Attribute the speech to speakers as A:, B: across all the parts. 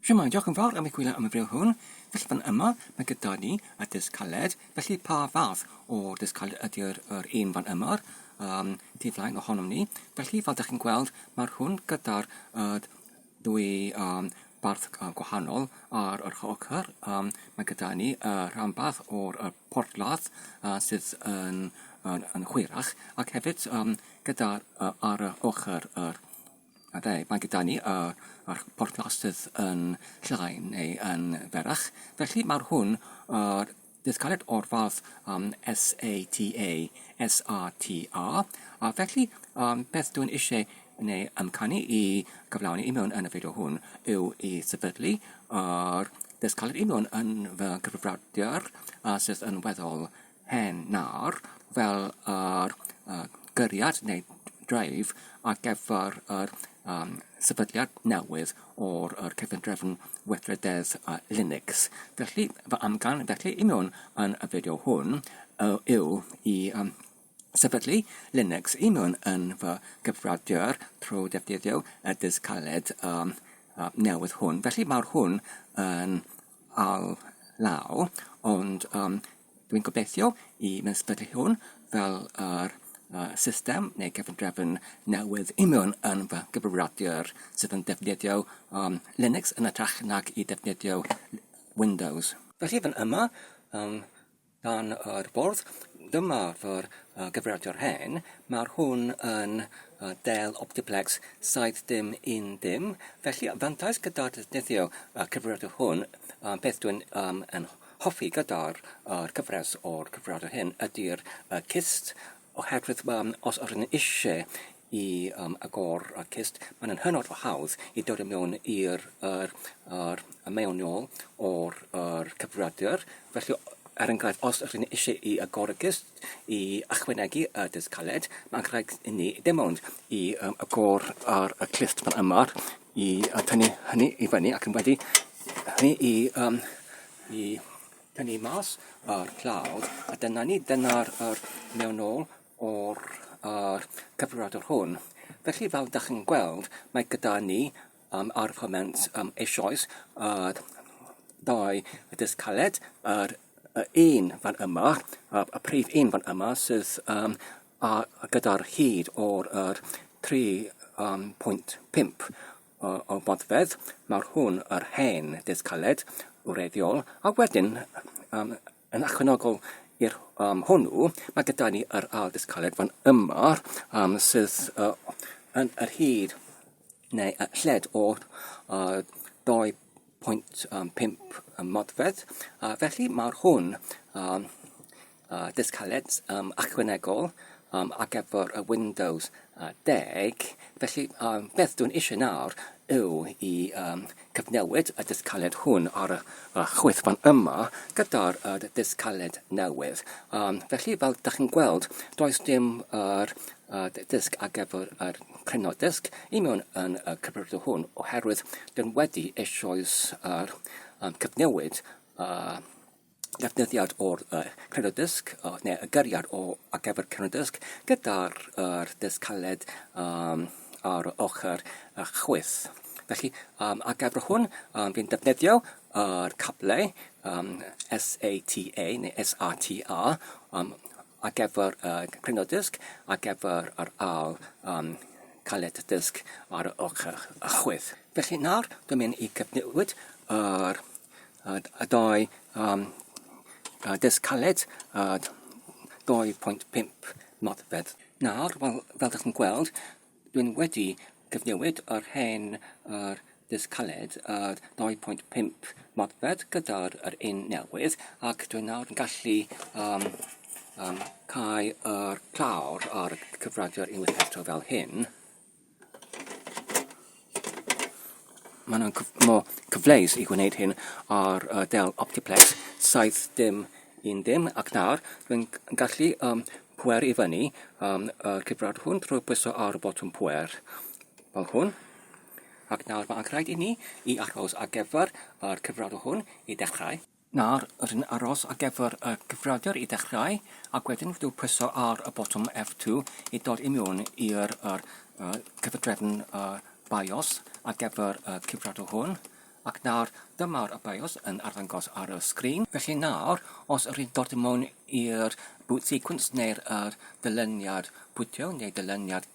A: Shwmae, diolch yn fawr am eich gwylio am y fideo hwn. Felly fan yma mae gyda ni y disg caled. Felly pa fath o disg caled ydy'r yr un fan yma um, tu flaen ohonom ni. Felly fel dych chi'n gweld mae'r hwn gyda'r uh, ddwy um, barth uh, gwahanol ar yr ochr. Um, mae gyda ni y uh, rhanbarth o'r uh, porthladd uh, sydd yn, yn, yn hwyrach ac hefyd um, gyda'r uh, ar y ochr yr A fe, mae gyda ni y yr porthlasydd yn llai neu yn ferach. Felly mae'r hwn yr disgaliad o'r fath um, S-A-T-A, S-A-T-A. A felly um, beth dwi'n eisiau neu amcanu i gyflawni i mewn yn y fideo hwn yw i sefydlu yr disgaliad i mewn yn fy gyfrifiadur a sydd yn weddol hen nawr fel yr yy gyriad neu drive ar gyfer yr yym sefydliad newydd o'r yr cyfundrefn weithrededd yy Linux. Felly fy amcan felly i mewn yn y fideo hwn yy yw i yym sefydlu Linux i mewn yn fy gyfrifiadur trwy defnyddio y disg caled yym yy newydd hwn. Felly ma'r hwn yn ail law ond yym Dwi'n gobeithio i sefydlu hwn fel yr uh, system neu cyfundrefn newydd union yn fy gyfrifiadur sydd yn defnyddio um, Linux yn ytrach nag i defnyddio Windows. Felly fan yma, um, dan yr bwrdd, dyma fy uh, gyfrifiadur hen. Mae'r hwn yn uh, Dell Optiplex 7010. Felly, fantais gyda defnyddio uh, cyfrifiadur hwn, um, beth dwi'n um, yn hoffi gyda'r yr cyfres o'r cyfrifiadur hyn ydy'r y cist, oherwydd um, os ydyn ni eisiau i um, agor y cist, mae'n yn hynod o hawdd i dod i mewn i'r yr, yr, y mewnol o'r yr cyfrifiadur. Felly, er enghraifft, os ydyn ni eisiau i agor y cist i ychwanegu y disg caled, mae'n rhaid i ni dim ond i um, agor ar y clust fan yma i uh, tynnu hynny i fyny ac yn wedi hynny i, um, i tynnu mas yr clawdd a dyna ni, dyna'r yr mewn ôl o'r yr cyfrifiadur hwn. Felly fel dych chi'n gweld, mae gyda ni um, ar foment um, eisoes yr ddau disg caled, yr y un fan yma, y, y prif un fan yma sydd um, a gyda'r hyd o'r yr 3.5 o fodfedd, mae'r hwn yr hen disg caled wreiddiol, a wedyn um, yn ychwanegol i'r um, hwnnw, mae gyda ni yr ail disg caled fan yma, um, sydd uh, yn yr hyd neu y lled o uh, 2.5 modfedd, a felly mae'r hwn um, uh, disg caled um, ychwanegol um, ar gyfer y Windows uh, 10. Felly, um, beth dwi'n eisiau nawr yw i um, cyfnewid y disg caled hwn ar y uh, chwith fan yma gyda'r uh, disg caled newydd. Um, felly, fel dych chi'n gweld, does dim yr uh, disg ar gyfer yr cryno disg i mewn yn y cyfrifiadur hwn oherwydd dyn wedi eisoes yr um, cyfnewid uh, defnyddiad o'r uh, cryno disg, uh, neu y gyriad o ar gyfer cryno disg, gyda'r uh, disg caled um, ar ochr y chwith. Felly, um, ar gyfer hwn, um, fi'n defnyddio yr cable um, SATA neu SATA um, ar gyfer y uh, cryno disg, ar gyfer yr ail um, caled disg ar y ochr y chwith. Felly nawr, dwi'n mynd i cyfnewid yr a dau um, uh, disg caled uh, 2.5 modfedd. Nawr, fel, fel ydych chi'n gweld, dwi'n wedi cyfnewid yr hen yr disg caled yr 2.5 modfedd gyda'r yr un newydd ac dwi'n nawr yn gallu um, um, cau yr clawr ar y cyfrifiadur unwaith eto fel hyn. Mae nhw'n cyf mor cyfleus i gwneud hyn ar uh, Dell Optiplex 7010 ac nawr dwi'n gallu um, pwer i fyny um, y cyfrifiadur hwn trwy bwyso ar y botwm pwer fel hwn. Ac nawr mae'n rhaid i ni i aros ar gyfer yr cyfrifiadur hwn i dechrau. Nawr, rydyn aros ar gyfer y cyfrifiadur i ddechrau, ac wedyn rydw pwyso ar y botwm F2 i dod i mewn i'r yr, uh, cyfadrefn uh, BIOS ar gyfer y cyfrifiadur hwn. Ac nawr, dyma'r BIOS yn arddangos ar y sgrin. Felly nawr, os ydych chi'n dod i mewn i'r boot sequence neu'r yr dyluniad bwtio neu dyluniad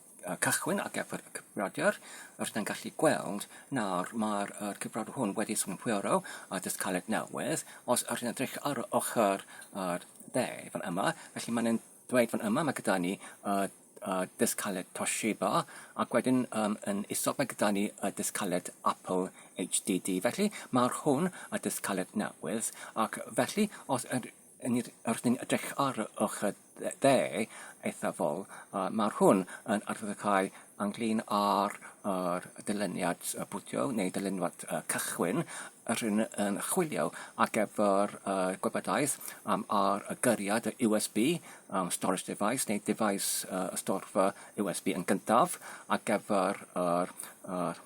A: cychwyn ar gyfer y cyfrifiadur, rydyn ni'n gallu gweld nawr mae'r yr cyfrifiadur hwn wedi synhwyro a disg caled newydd. Os ydych chi'n edrych ar y ochr yr dde fan yma, felly mae'n dweud fan yma mae gyda ni y y disg caled Toshiba ac wedyn um, yn isod mae gyda ni y disg caled Apple HDD. Felly mae'r hwn y disg caled newydd ac felly os yr, yn yr, ni'n edrych ar y ochr dde eithafol, uh, mae'r hwn yn arwyddocau ynglyn â'r yr dyluniad bwtio neu dyluniad cychwyn yr hyn yn chwilio ar gyfer uh, gwybodaeth um, ar y gyriad y USB um, storage device neu device uh, ystorfa USB yn gyntaf ar gyfer yr, yr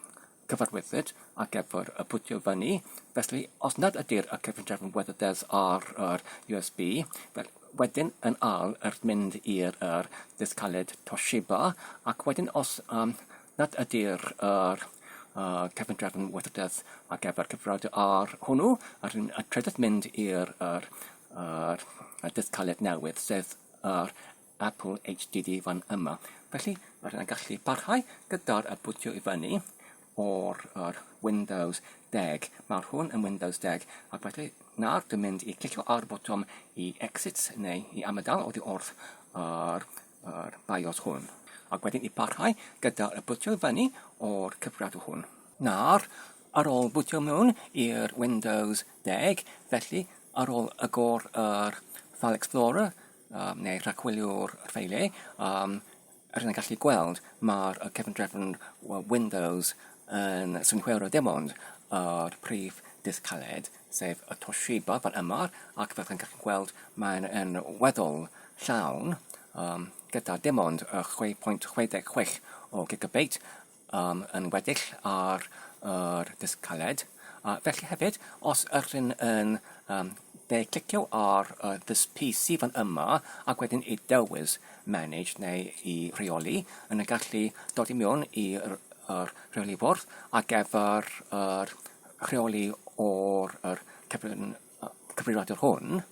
A: cyfarwyddyd ar gyfer y bwtio fyny. Felly, os nad ydy'r y cyfundrefn wyddes ar yr USB, fel, wedyn yn ail yr mynd i'r yr disg caled Toshiba, ac wedyn os um, nad ydy'r yr uh, cyfundrefn wyddes ar gyfer cyfrifiadur ar hwnnw, yr y trydydd mynd i'r yr, yr, y disg caled newydd, sef yr Apple HDD fan yma. Felly, mae hynna'n gallu parhau gyda'r y bwtio i fyny o'r yr Windows 10. Mae'r hwn yn Windows 10 ac felly nawr dwi'n mynd i clicio ar y botwm i exit neu i amadael oddi wrth yr, yr BIOS hwn. Ac wedyn i parhau gyda'r y bwtio i fyny o'r cyfrifiadur hwn. Nawr, ar ôl bwtio mewn i'r Windows 10, felly ar ôl agor yr File Explorer, um, neu rhagwylio'r ffeiliau, um, rydyn ni'n gallu gweld mae'r cefndrefn Windows yn synhwyro dim ond yr prif disg caled, sef y Toshiba fan yma, ac fel chi'n gallu gweld mae'n yn weddol llawn um, gyda dim ond y 6.66 o gigabeit um, yn weddill ar yr disg caled. A felly hefyd, os ydyn yn um, de clicio ar uh, this PC fan yma ac wedyn i dewis manage neu i rheoli, yn y gallu dod i mewn i'r yr rheoli fwrdd ar gyfer yr rheoli o'r yr cyfrin cyfrifiadur hwn.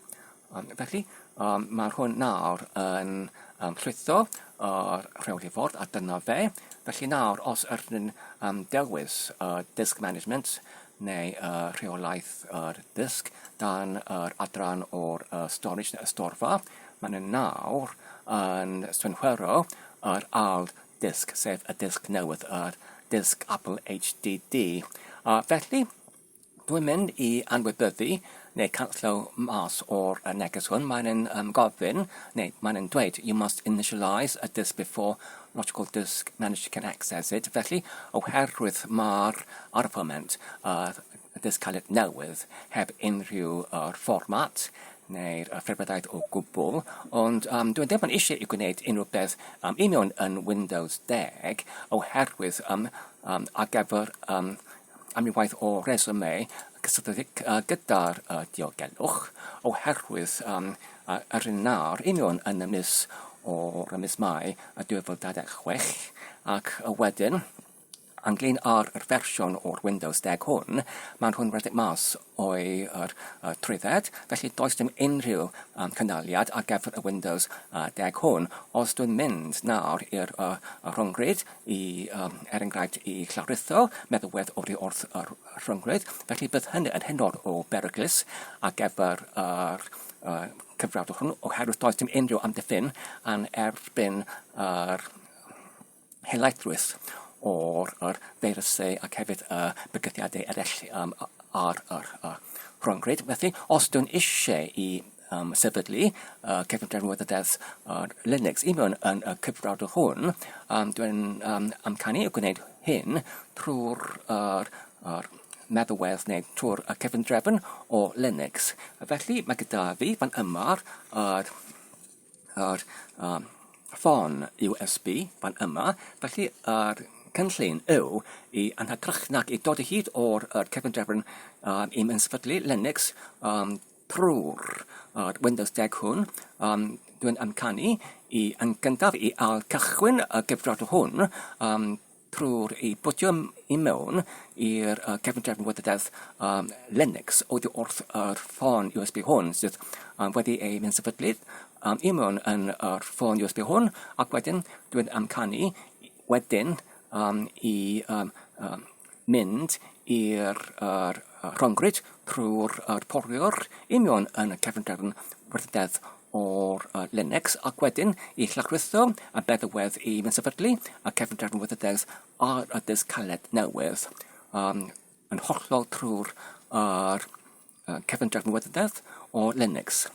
A: Um, felly, um, mae'r hwn nawr yn um, llwytho yr rheoli ffordd a dyna fe. Felly nawr, os ydyn um, dewis uh, disk management neu uh, rheolaeth yr disg dan yr adran o'r uh, storage neu ystorfa, mae'n nhw nawr yn synhwyro yr ail disg, sef y disg newydd, yr disg Apple HDD. Felly, Dwi'n mynd i anwybyddu neu canslo mas o'r neges hwn. Mae'n yn um, gofyn, neu mae'n yn dweud, you must initialise a disk before logical disk manager can access it. Felly, oherwydd mae'r ar y foment uh, disg caled newydd heb unrhyw uh, fformat neu'r uh, ffurfweddaeth o gwbl, ond um, dwi'n ddim yn eisiau i gwneud unrhyw beth um, union yn Windows 10 oherwydd um, um, ar gyfer um, amrywiaeth o resymau cysylltiedig gyda'r diogelwch, oherwydd yr un nawr union yn y mis o'r mis Mai 2026, ac wedyn ynglyn â'r fersiwn o'r Windows 10 hwn, maen nhw'n rhedeg mas o'i yr, uh, trwydded, felly does dim unrhyw um, cynaliad ar gyfer y Windows uh, 10 hwn. Os dwi'n mynd nawr i'r uh, rhyngrwyd i, um, er enghraifft, i llawrytho meddalwedd oddi wrth y rhyngrwyd, felly bydd hynny yn hynod o beryglus ar gyfer yr uh, cyfrawd hwn, oherwydd does dim unrhyw amddiffyn yn erbyn yr helaethrwydd o'r yr feirysau ac hefyd y bygythiadau eraill um, ar yr uh, rhyngrwyd. Felly, os dwi'n eisiau i um, sefydlu uh, cefndir wybodaeth uh, Linux i mewn yn y cyfrawd hwn, um, dwi'n um, amcanu gwneud hyn trwy'r uh, er meddalwedd neu trwy'r uh, cefndrefn o Linux. Felly mae gyda fi fan yma yr, yr um, ffon USB fan yma. Felly yr cynllun yw i yn hytrach nag i dod o hyd o'r er cefndrefn um, i sefydlu Linux um, Trwy'r yr Windows 10 hwn, um, dwi'n amcanu i yn gyntaf i ail cychwyn y gyfrol hwn um, trwy'r i bwtio i mewn i'r uh, cefn wybodaeth um, Linux oddi wrth yr ffôn USB hwn sydd um, wedi ei mynd sefydlu um, i mewn yn yr ffôn USB hwn ac wedyn dwi'n amcanu wedyn um, i um, um, mynd i'r yr rhyngrwyd trwy'r yr poriwr union yn y cefn wybodaeth o'r uh, Linux ac wedyn i llawrlwytho y meddalwedd i mynd sefydlu y cefn drefn wybodaeth ar y disg caled newydd um, yn hollol trwy'r yr uh, cefn drefn wybodaeth o Linux.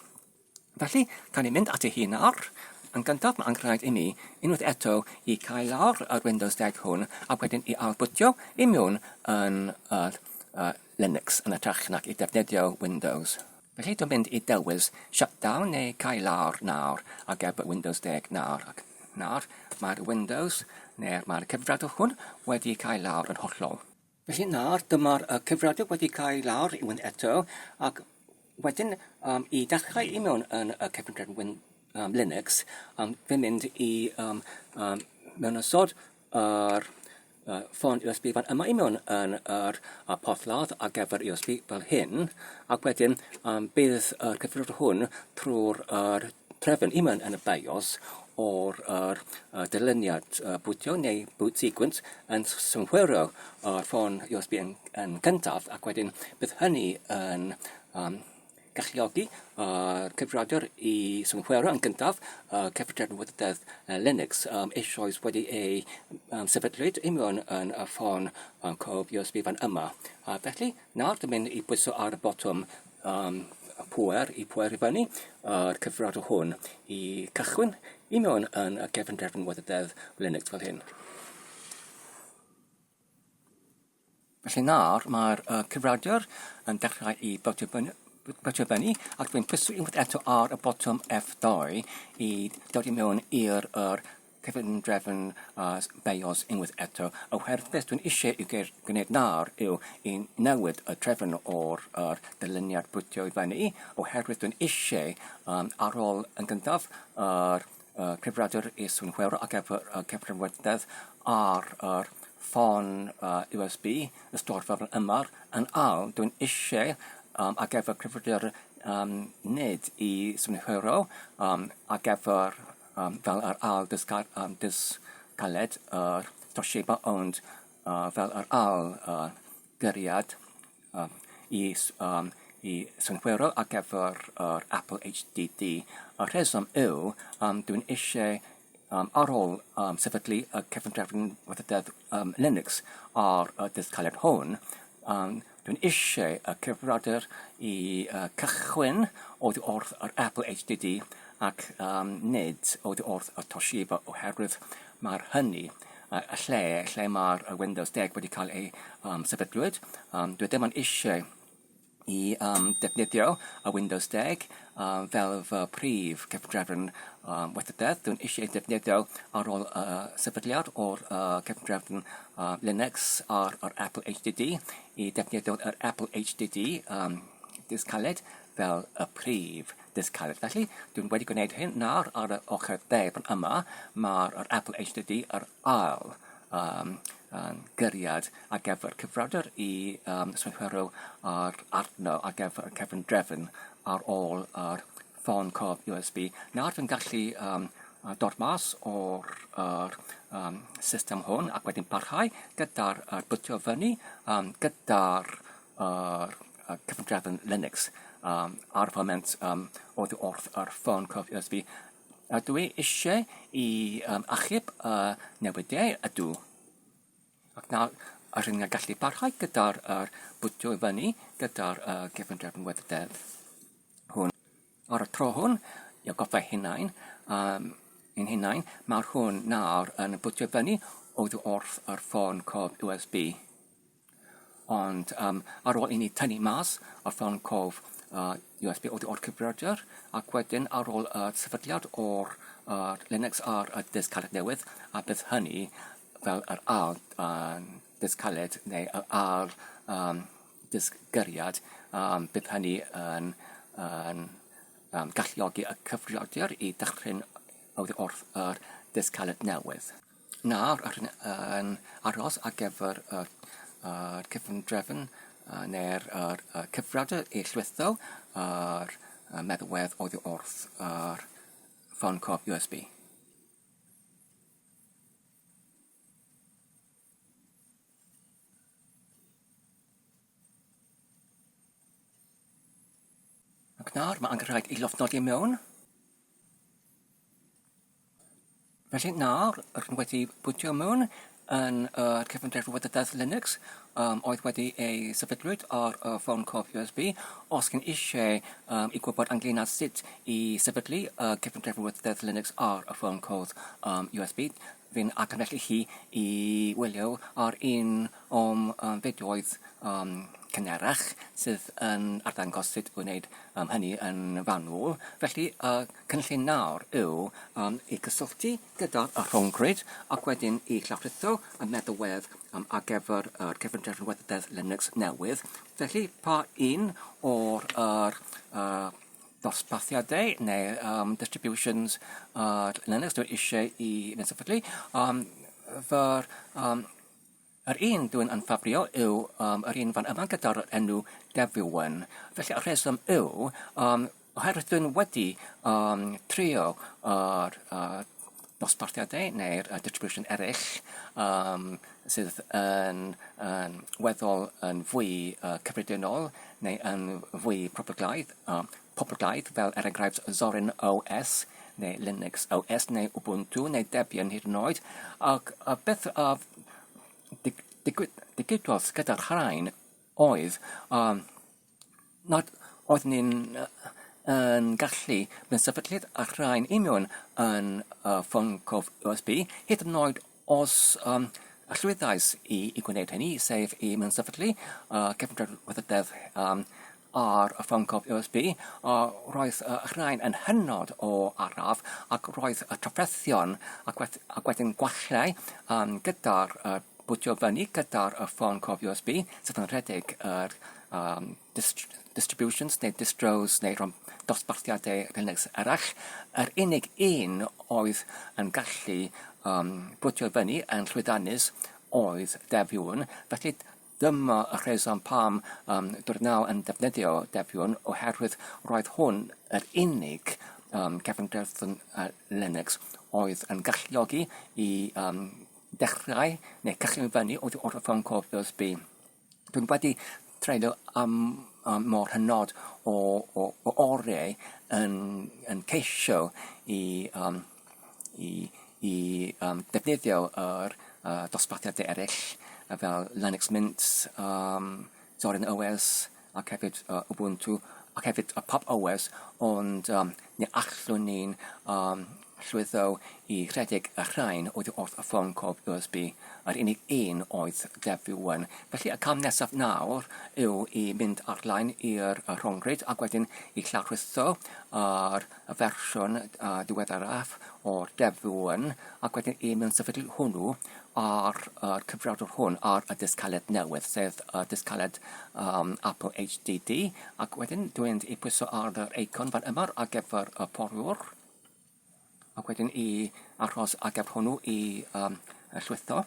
A: Felly, gan i mynd at ei hun nawr, yn gyntaf mae angen rhaid i mi unwaith eto i cael lawr yr Windows 10 hwn ac wedyn i ailbwtio i mewn yn yr uh, Linux yn ytrach nag i defnyddio Windows. Felly dwi'n mynd i dewis shutdown neu cael lawr nawr ar gyfer Windows 10 nawr. Ac nawr mae'r Windows neu'r mae'r cyfrifiadur hwn wedi cael lawr yn hollol. Felly nawr dyma'r uh, cyfrifiadur wedi cael lawr unwaith eto ac wedyn um, i dechrau i mewn yn y cefndir Win, um, Linux, um, fi'n mynd i um, um, mewn ysod yr uh, ffôn USB fan yma i mewn yn yr uh, porthladd ar gyfer USB fel hyn ac wedyn um, bydd y cyfrifiadur hwn trwy'r uh, trefn i mewn yn y BIOS o'r yr uh, dyluniad uh, bwtio neu boot sequence yn synhwyro o'r ffôn USB yn, yn gyntaf ac wedyn bydd hynny yn um, galluogi yr uh, cyfrifiadur i synhwyro yn gyntaf uh, cyfrifiadur wybodaeth uh, Linux um, eisoes wedi ei um, sefydlwyd i mewn yn y ffôn um, cof USB fan yma. A felly, nawr dwi'n mynd i bwyso ar y botwm um, pŵer i pŵer i fyny yr cyfrifiadur hwn i cychwyn i mewn yn y gefn drefn wybodaeth Linux fel hyn. Felly nawr mae'r uh, cyfrifiadur yn dechrau i botio fyny, botio fyny ac dwi'n pwyso unwaith eto ar y botwm F2 i dod i mewn i'r yr cyfundrefn a BIOS unwaith eto, oherwydd beth dwi'n eisiau i gwneud nawr yw i newid y trefn o'r yr dyluniad bwtio i fyny, oherwydd dwi'n eisiau um, ar ôl yn gyntaf yr uh, cyfrifiadur i synhwyro ar gyfer y cyfrifiadur ar yr ffôn uh, USB, y storfa fel yma, yn ail dwi'n eisiau um, ar gyfer cyfrifiadur um, nid i synhwyro um, ar gyfer um, fel yr ail disg, um, disg caled, yr Toshiba, ond uh, fel yr ail uh, gyriad uh, i, um, i synhwyro ar gyfer yr Apple HDD. Y rheswm yw, um, dwi'n eisiau um, ar ôl um, sefydlu y cefndrefn wybodaeth um, Linux ar y disg caled hwn, um, dwi'n eisiau y cyfrifiadur i uh, cychwyn oddi wrth yr Apple HDD ac um, nid oddi wrth y Toshiba oherwydd mae'r hynny uh, y lle lle mae'r Windows 10 wedi cael ei um, sefydlwyd. Um, dwi ddim yn eisiau i um, defnyddio y Windows 10 um, fel fy prif cefndrefn um, weithrededd. Dwi'n eisiau defnyddio ar ôl y uh, sefydliad o'r uh, cefndrefn uh, Linux ar yr Apple HDD i defnyddio yr Apple HDD um, disg caled fel y prif disg caled. Felly, dwi'n wedi gwneud hyn nawr ar y ochr dde fan yma, mae'r Apple HDD yr ail um, um, gyriad ar gyfer cyfrifiadur i um, synhwyro ar arno ar gyfer y cefn drefn ar ôl yr ffôn cof USB. Nawr dwi'n gallu um, dod mas o'r yr, um, system hwn ac wedyn parhau gyda'r uh, bwtio fyny um, gyda'r yr, uh, cefn drefn Linux um, ar y foment um, oddi wrth yr ffôn cof USB. Ydw i eisiau i um, achub y newidiau? Ydw. Ac nawr, rydyn ni'n gallu parhau gyda'r er, bwtio i fyny gyda'r uh, gefndrefn webdev hwn. Ar y tro hwn, i atgoffa hunain, um, ein hunain, mae'r hwn nawr yn bwtio fyny oddi wrth yr ffôn cof USB. Ond um, ar ôl i ni tynnu mas y ffôn cof uh, USB oddi o'r cyfrifiadur ac wedyn ar ôl y sefydliad o'r uh, Linux ar y disg caled newydd a bydd hynny fel yr ail uh, disg caled neu yr ail um, disg gyriad um, bydd hynny yn, yn um, galluogi y cyfrifiadur i dychryn oddi wrth yr disg caled newydd. nawr rydyn yn aros ar gyfer y yr cyfundrefn neu'r yr y cyfrifiadur i llwytho yr y meddalwedd oddi wrth yr ffôn cof USB. Ac nawr mae angen rhaid i lofnodi mewn. Felly nawr, rydym wedi bwtio mewn yn y cefndir wybodaeth Linux um, oedd wedi ei sefydlwyd ar y ffôn cof USB. Os chi'n eisiau um, i gwybod ynglyn â sut i sefydlu y cefndir wybodaeth Linux ar y ffôn cof um, USB, fi'n argymell i chi i wylio ar un o'm um, fideoedd um, cynharach sydd yn arddangos sut i wneud um, hynny yn fanwl. Felly, y cynllun nawr yw um, i gysylltu gyda'r rhyngrwyd ac wedyn i llawrytho y meddalwedd um, ar gyfer yr cyfundrefn Deddf Linux newydd. Felly, pa un o'r yr, uh, dosbarthiadau neu um, distributions uh, Linux dwi eisiau i mynd sefydlu. Um, fy'r um, yr un dwi'n yn ffafrio yw um, yr un fan yma gyda'r enw Devuan. Felly y rheswm yw, um, oherwydd dwi'n wedi um, trio yr uh, dosbarthiadau neu'r uh, distribution eraill um, sydd yn, yn weddol yn fwy uh, cyffredinol neu yn fwy poblogaidd, uh, poblogaidd fel er enghraifft Zorin OS neu Linux OS neu Ubuntu neu Debian hyd yn oed. Ac uh, beth uh, dig, digwydd, digwyddodd gyda'r rhain oedd um, nad oeddwn ni'n yn gallu mynd sefydliad a rhain union yn y ffôn cof USB, hyd yn oed os um, llwyddais i, i gwneud hynny, sef i mewn sefydlu cefndir wybodaeth um, ar y ffôn cof USB, roedd y rhain yn hynod o araf ac roedd y trafferthion ac, wed ac wedyn gwallau um, gyda'r uh, bwtio fyny gyda'r y ffôn cof USB sydd yn rhedeg yr um, dist distributions neu distros neu rom dosbarthiadau Linux arall. Yr unig un oedd yn gallu um, bwtio fyny yn llwyddiannus oedd Debian, felly dyma y rheswm pam um, dwi nawr yn defnyddio Debian oherwydd roedd hwn yr unig um, cefndirfn uh, Linux oedd yn galluogi i um, dechrau neu cychwyn fyny oddi wrth y ffôn cof USB. Dwi'n wedi treulio am, am mor hynod o, o, o oriau yn, yn ceisio i, um, i, i um, defnyddio yr uh, dosbarthiadau eraill fel Linux Mint, um, Zorin OS ac hefyd uh, Ubuntu ac hefyd y Pop OS, ond um, ni allwn ni'n um, llwyddo i rhedeg y rhain oddi wrth y ffôn cof USB. Yr unig un oedd Debian. Felly y cam nesaf nawr yw i mynd ar-lein i'r rhyngrwyd ac wedyn i llawrlwytho yr fersiwn uh, diweddaraf o'r Debian ac wedyn i mewn sefydlu hwnnw ar yr cyfrifiadur hwn ar y disg caled newydd, sef y disg caled um, Apple HDD, ac wedyn dwi'n mynd i pwyso ar yr eicon fan yma ar gyfer y porwr, ac wedyn i aros ar gyfer hwnnw i um, llwytho.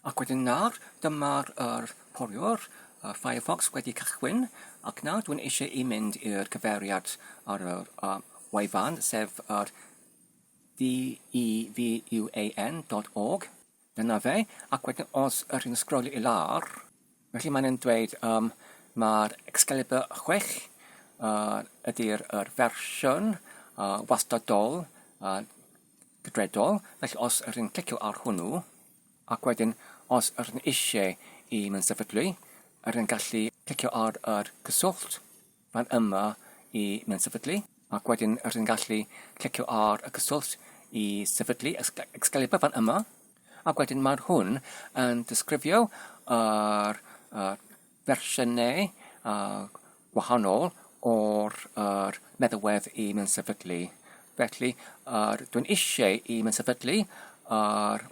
A: Ac wedyn nawr, dyma'r yr poriwr, y Firefox wedi cychwyn, ac nawr dwi'n eisiau i mynd i'r cyfeiriad ar yr uh, wefan, sef yr D-E-V-U-A-N dot org. Dyna fe. Ac wedyn os ydych chi'n sgrolio i lawr, felly mae'n dweud um, mae'r Excalibur 6 uh, ydy'r yr fersiwn uh, wastadol uh, gydredol. Felly os ydych chi'n clicio ar hwnnw, ac wedyn os ydych chi'n eisiau i mewn sefydlu, ydych chi'n gallu clicio ar yr cyswllt fan yma i mewn sefydlu, ac wedyn ydych chi'n gallu clicio ar y cyswllt i sefydlu Excalibur fan yma, ac wedyn mae'r hwn yn disgrifio yr, yr fersiynau uh, gwahanol o'r yr meddalwedd i mewn sefydlu. Felly, yr, dwi'n eisiau i mewn sefydlu yr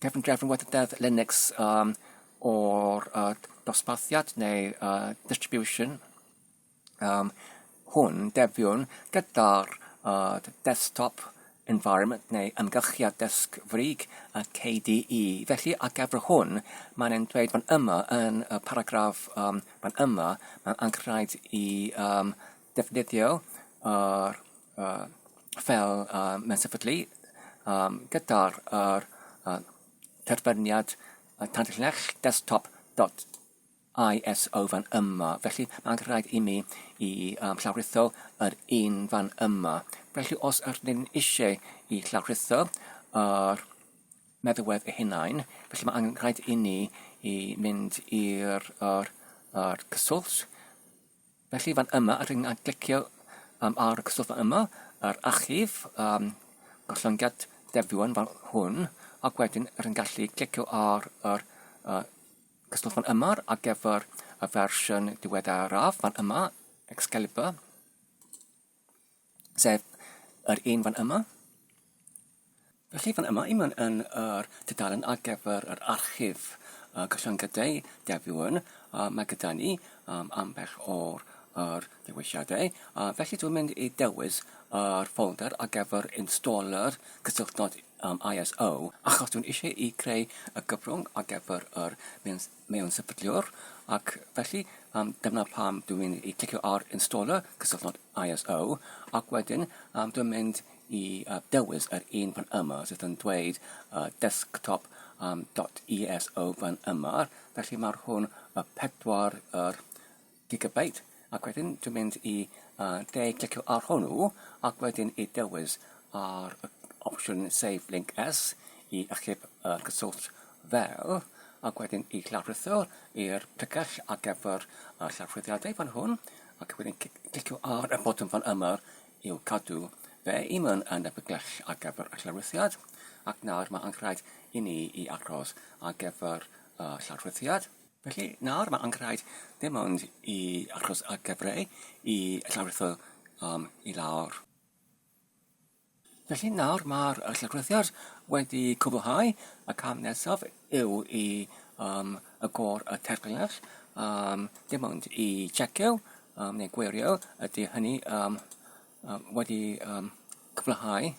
A: cefndrefn wledydd Linux um, o'r uh, dosbarthiad neu uh, distribution um, hwn, Debian, gyda'r uh, desktop environment neu amgylchiad desg frig y KDE. Felly ar gyfer hwn, mae'n e'n dweud fan yma yn y paragraff um, fan yma, mae'n angenrhaid i um, defnyddio yr uh, fel uh, mewn sefydlu um, gyda'r yr, uh, terfyniad uh, tanllell desktop dot ISO fan yma. Felly mae'n rhaid i mi i um, llawrytho yr un fan yma. Felly os ydyn ni'n eisiau i llawrytho yr meddalwedd eu hunain, felly mae angen rhaid i ni i mynd i'r yr, yr cyswllt. Felly fan yma, rydyn ni'n clicio um, ar y cyswllt fan yma, yr archif, um, gollyngiad defion fan hwn, ac wedyn rydyn ni'n gallu clicio ar yr uh, Cyswllt fan yma ar gyfer y fersiwn diweddaraf fan yma, Excalibur, sef yr un fan yma. Felly fan yma, i mewn yn yr tudalen ar gyfer yr archif uh, cyllyngadau Debian, uh, mae gyda ni um, ambell o'r yr dewisiadau. Uh, felly dwi'n mynd i dewis yr ffolder ar gyfer installer cysylltnod um, ISO, achos dwi'n eisiau i creu y gyfrwng ar gyfer yr mewn, mewn sefydliwr, ac felly um, dyna pam dwi'n mynd i clicio ar installer cysylltnod ISO, ac wedyn um, dwi'n mynd i uh, dewis yr un fan yma sydd yn dweud uh, desktop um, .eso fan yma, felly mae'r hwn y pedwar yr gigabyte ac wedyn dwi'n mynd i uh, de clicio ar hwnnw ac wedyn i dewis ar y opsiwn Save Link S i achub y cyswllt fel ac wedyn i llawrlwytho i'r pregell ar gyfer y llawrlwythiadau fan hwn ac wedyn clicio ar y botwm fan yma i'w cadw fe i mewn yn y pregell ar gyfer y llawrlwythiad ac nawr mae anghraid i ni i aros ar gyfer y llawrlwythiad. Felly, nawr mae angenrhaid dim ond i achos y cyfle i llawrytho um, i lawr. Felly nawr mae'r llawrythiad wedi cwblhau. Y cam nesaf yw i um, y gor y terfynell, um, dim ond i checio um, neu gwirio ydy hynny um, um, wedi um, cwblhau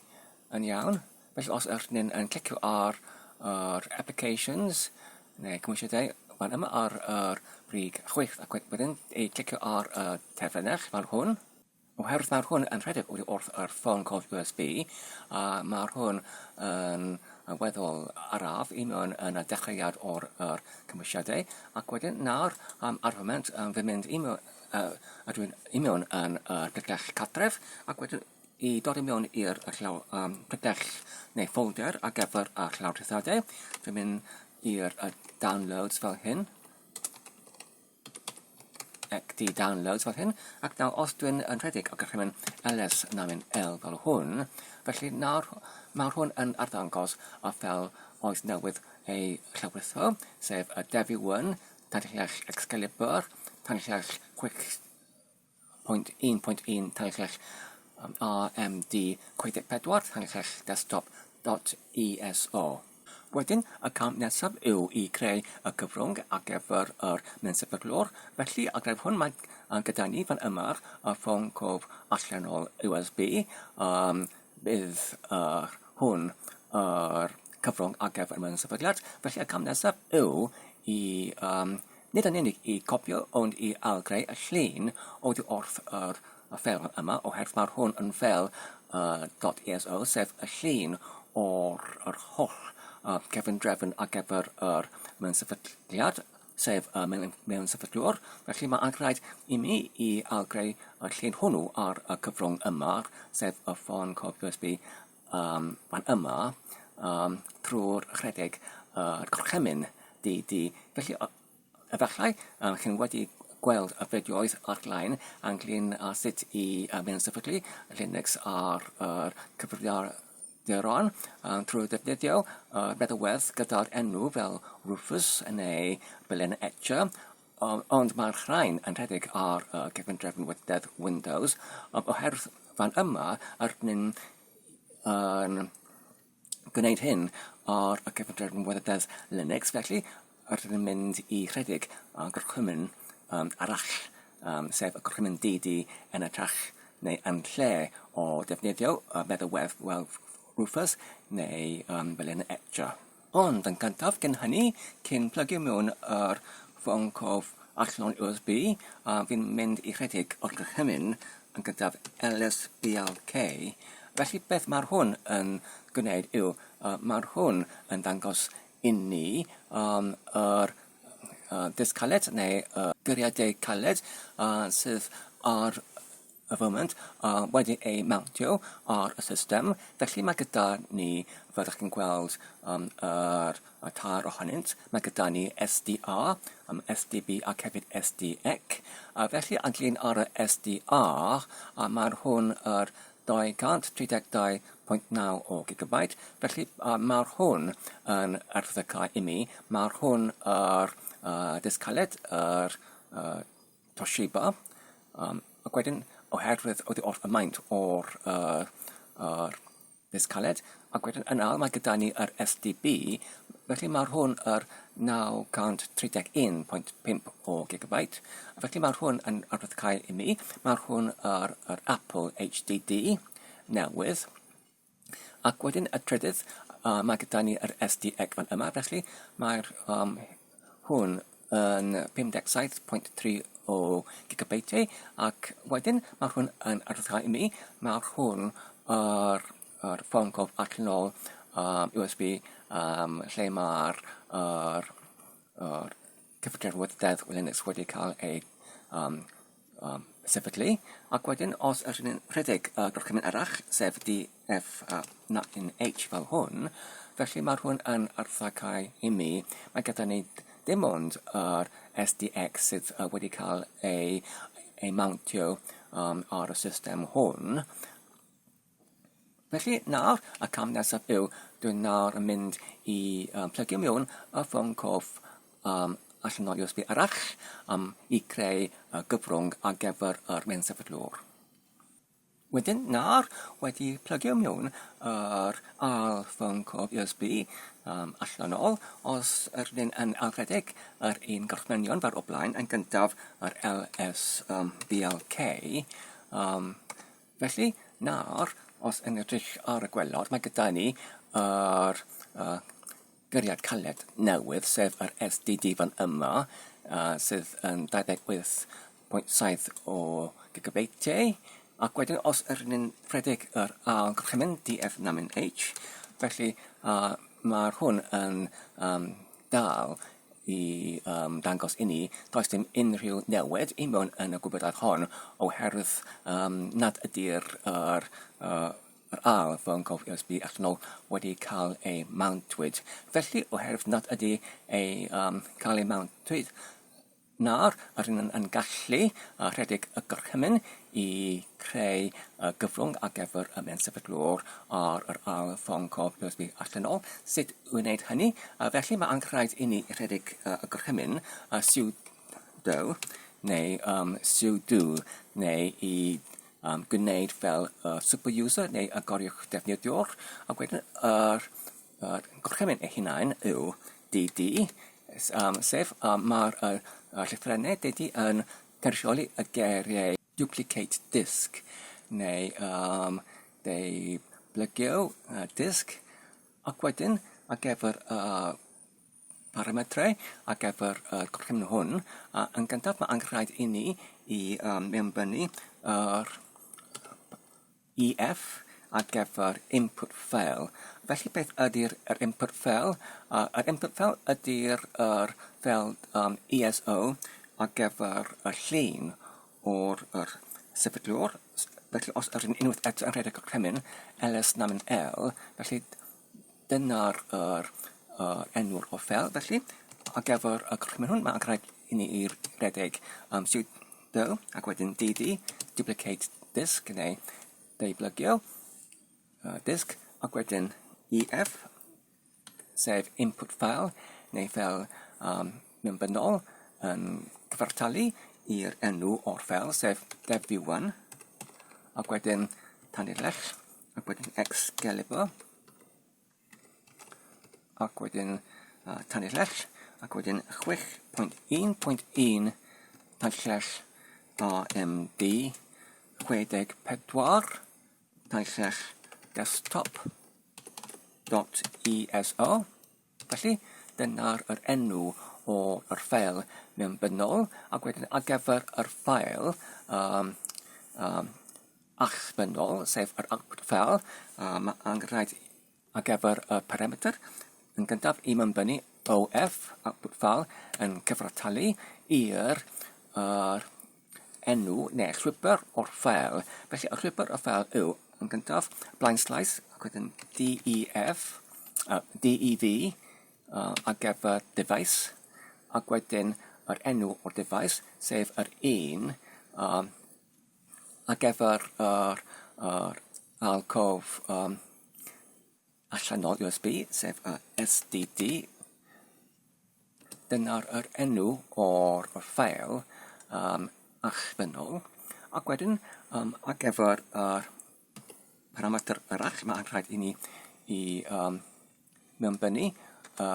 A: yn iawn. Felly os ydych chi'n yn clicio ar yr applications neu cymwysiadau fan yma ar yr brig chwith ac wedyn ei clicio ar y terfynell fel hwn, oherwydd mae'r hwn yn rhedeg oddi wrth yr ffôn cof USB a mae'r hwn yn weddol araf i mewn yn y dechreuad o'r yr cymwysiadau ac wedyn nawr am ar y foment um, fi'n mynd i mewn uh, a dwi'n i mewn yn y pregell cartref ac wedyn i dod i mewn i'r llaw, um, pregell neu ffolder ar gyfer y llawrythiadau. Dwi'n mynd i'r uh, downloads fel hyn. XD downloads fel hyn. Ac nawr os dwi'n yn rhedeg o gallu mynd ls na mynd L fel hwn, felly nawr mae'r hwn yn arddangos a fel oes newydd ei llawrytho, sef y Devi 1, tanllell Excalibur, tanllell Quick 1.1 tanllell AMD 64 tanllell desktop dot ESO. Wedyn, y cam nesaf yw i creu y cyfrwng ar gyfer yr mensefydlwr, felly ar gyfer hwn mae gyda ni fan yma y ffôn cof allanol USB, um, bydd yr hwn yr cyfrwng ar gyfer y mensefydliad, felly y cam nesaf yw i um, Nid yn unig i gopïo ond i ailgreu y llun oddi wrth yr ffeil yma oherwydd mae'r hwn yn ffeil uh, .eso sef y llun o'r yr holl uh, cefndrefn ar gyfer yr mewn sefydliad sef uh, mewn, mewn sefydlwr. Felly mae angen i mi i ailgreu y llun hwnnw ar y cyfrwng yma, sef y ffôn cof USB um, fan yma, um, trwy'r rhedeg yr uh, gorchymyn DD. Felly, efallai, um, chi'n wedi gweld y fideoedd ar-lein ynglyn â sut i uh, mewn sefydlu Linux ar yr cyfrifiaduron um, trwy ddefnyddio uh, meddalwedd gyda'r enw fel Rufus neu Berlin Etcher, ond mae'r rhain yn rhedeg ar y cefndrefn wydedd Windows, oherwydd fan yma yr ni'n yn gwneud hyn ar y cefndrefn wydedd Linux, felly rydyn ni'n mynd i rhedeg y gorchymyn um, arall, um, sef y gorchymyn DD yn ytrach neu yn lle o defnyddio y meddalwedd wel Rufus neu um, fel yn Etcher. Ond yn gyntaf, cyn hynny, cyn plygio mewn yr ffôn cof allan USB, a fi'n mynd i rhedeg o'r gorchymyn yn gyntaf LSBLK. Felly beth mae'r hwn yn gwneud yw, uh, mae'r hwn yn dangos i ni um, yr uh, disg caled neu uh, gyriadau caled uh, sydd ar y foment uh, wedi ei mountio ar y system. Felly mae gyda ni, fel ydych chi'n gweld, um, yr, y tair ohonynt, mae gyda ni SDR, um, SDB ac hefyd SDX. A felly ynglyn ar y SDR, a mae'r hwn yr 232.9 o gigabyte. Felly uh, mae'r hwn yn arddegau i mi. Mae'r hwn yr uh, disg caled, yr uh, Toshiba, um, ac wedyn oherwydd oddi wrth y maint o'r uh, yr disg caled, ac wedyn yn ail mae gyda ni yr SDB, felly mae'r hwn yr 931.5 o gigabyte, felly mae'r hwn yn arwyddocau i mi, mae'r hwn yr, yr Apple HDD newydd, Ac wedyn y trydydd, uh, mae gyda ni yr SDX fan yma, felly mae'r um, hwn yn 57.3 o gigabyteau, ac wedyn mae hwn yn arddau i mi, mae'r hwn yr, yr ffôn cof allanol um, USB um, lle mae'r yr, yr cyfrifiadurwyd Deddf Linux wedi cael ei um, um, sefydlu, ac wedyn os ydyn ni'n rhedeg y gorchymyn arall, sef DF9H fel hwn, felly mae'r hwn yn arddangau i mi, mae gyda ni dim ond yr SDX sydd wedi cael ei, ei mountio um, ar y system hwn. Felly nawr, y cam nesaf yw, dwi'n nawr yn mynd i um, plygio mewn y ffôn cof um, allanol USB arall um, i creu y gyfrwng ar gyfer yr men sefydlwr. Wedyn nawr, wedi plygio mewn yr ail ffôn cof USB um, allanol, os ydyn yn alredeg yr un gorchmynion fel o blaen, yn gyntaf yr LSBLK, um, Felly, nawr, os yn edrych ar y gwelod, mae gyda ni yr uh, gyriad caled newydd, sef yr SDD fan yma, uh, sydd yn 28.7 o gigabeitiau. Ac wedyn, os ydyn ni'n rhedeg yr ail gorchymyn DF9H, felly uh, mae'r hwn yn um, dal i um, dangos i ni does dim unrhyw newid i mewn yn y gwybodaeth hon oherwydd um, nad ydy'r yr, uh, yr ail ffôn cof USB allanol wedi cael ei mountwyd. Felly, oherwydd nad ydy ei um, cael ei mountwyd, Nawr, rydyn yn, yn gallu uh, rhedeg y gorchymyn i creu uh, gyfrwng ar gyfer y mewn sefydlwr ar yr ail ffôn cof USB allanol. Sut i wneud hynny? Uh, felly mae angen i ni rhedeg uh, y gorchymyn uh, sudo neu um, sudo neu i um, gwneud fel uh, super user neu y goriwch defnyddiwr ac wedyn yr Yr gorchymyn ei hunain yw DD, um, sef um, mae'r uh, llythrennau DD yn cynrychioli y geiriau duplicate disk neu um, deublygio uh, disg ac wedyn ar gyfer y uh, parametrau ar gyfer y uh, gorchymyn hwn, uh, yn gyntaf mae angen rhaid i ni i um, mewnbynnu yr EF ar gyfer input file. Felly beth ydy'r yr input file? Uh, yr input file ydy'r yr fel um, ESO ar gyfer y llun o'r yr sefydlwr. Felly os ydyn unwaith eto yn rhedeg y cremyn ls namin l, felly dyna'r yr, yr enw'r o ffel. Felly ar gyfer y cremyn hwn mae'n rhaid i ni i redeg um, sudo ac wedyn dd duplicate disk neu deublygio uh, disk ac wedyn ef sef input file neu fel um, mewnbynnol yn cyfartalu i'r enw o'r ffel sef dev1 ac wedyn tanlinell ac wedyn Excalibur ac wedyn uh, tanlinell ac wedyn 6.1.1 tanllell AMD 64 tanllell desktop. .eso. Felly, dyna'r yr enw o'r ffeil mewnbynnol, ac wedyn ar gyfer yr ffael um, um, allbynnol, sef yr output file, mae angen rhaid ar gyfer y parametr yn gyntaf i mewnbynnu OF, output file, yn cyfartalu i'r yr enw neu llwybr o'r ffeil. Felly y llwybr y ffeil yw yn gyntaf blaenslaes ac wedyn DEF, DEV ar gyfer device ac wedyn yr enw o'r device sef yr un ar gyfer yr yr alcof yym allanol USB sef y SDD. Dyna'r yr enw o'r ffeil yym allbynnol ac wedyn yym ar gyfer yr parametr arall mae'n rhaid i ni i yym mewnbynnu y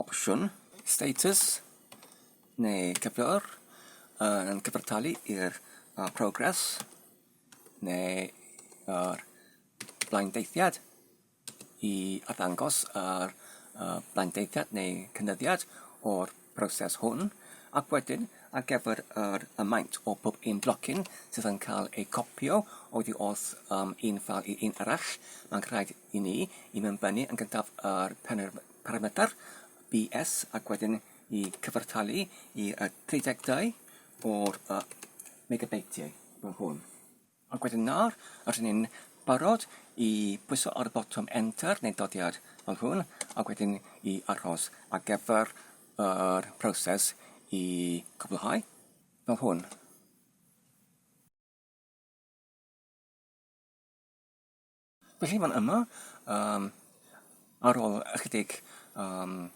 A: opsiwn status neu cyflwr yn cyfartalu i'r progress neu yr blaendeithiad i arddangos yr blaendeithiad neu cynyddiad o'r broses hwn ac wedyn ar gyfer yr y maint o bob un blocyn sydd yn cael ei copio oddi wrth um, un ffeil i un arall, mae'n rhaid i ni i mewnbynnu yn gyntaf yr parametr BS ac wedyn i cyfartalu i y 32 o'r megabeitiau fel hwn. Ac wedyn nawr, rydyn ni'n barod i bwyso ar y botwm Enter neu dodiad fel hwn, ac wedyn i aros ar gyfer yr proses i cwblhau fel hwn. Felly fan yma, um, ar ôl ychydig um,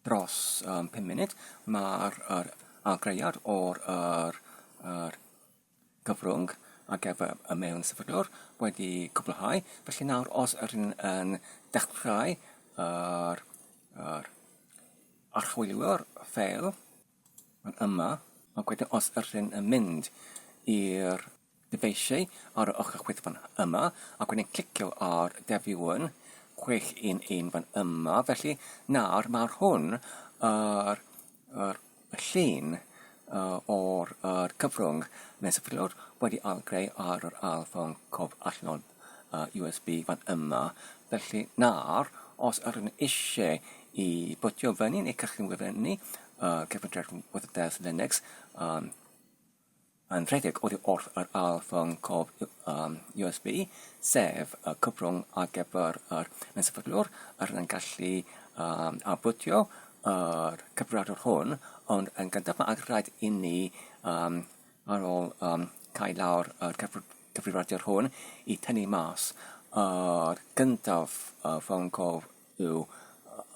A: dros um, 5 munud, mae'r er, argreuad o'r er, er gyfrwng ar gyfer y mewn sefydlwr wedi cwblhau. Felly nawr, os ydyn yn dechrau yr, yr archwilio'r ffeil fan yma, ac wedyn os ydyn yn mynd i'r Dyfeisiau ar y ochr chwith fan yma ac wedyn clicio ar Devuan 611 fan yma felly nawr mae'r hwn yr yr y llun uh, o'r yr cyfrwng mewn wedi ailgreu ar yr ail ffôn cof allanol uh, USB fan yma felly nawr os ydyn eisiau i bwtio fyny neu cychwyn fyny uh, cyfundrefn wybodaeth Linux um, Yn rhedeg oddi wrth yr ail ffôn cof USB, sef y cyfrwng ar gyfer yr ymsefydlwr, yr yn gallu um, arbwtio yr cyfrifiadur hwn, ond yn gyntaf mae rhaid i ni um, ar ôl um, cael lawr yr cyfrifiadur hwn i tynnu mas yr gyntaf y ffôn cof yw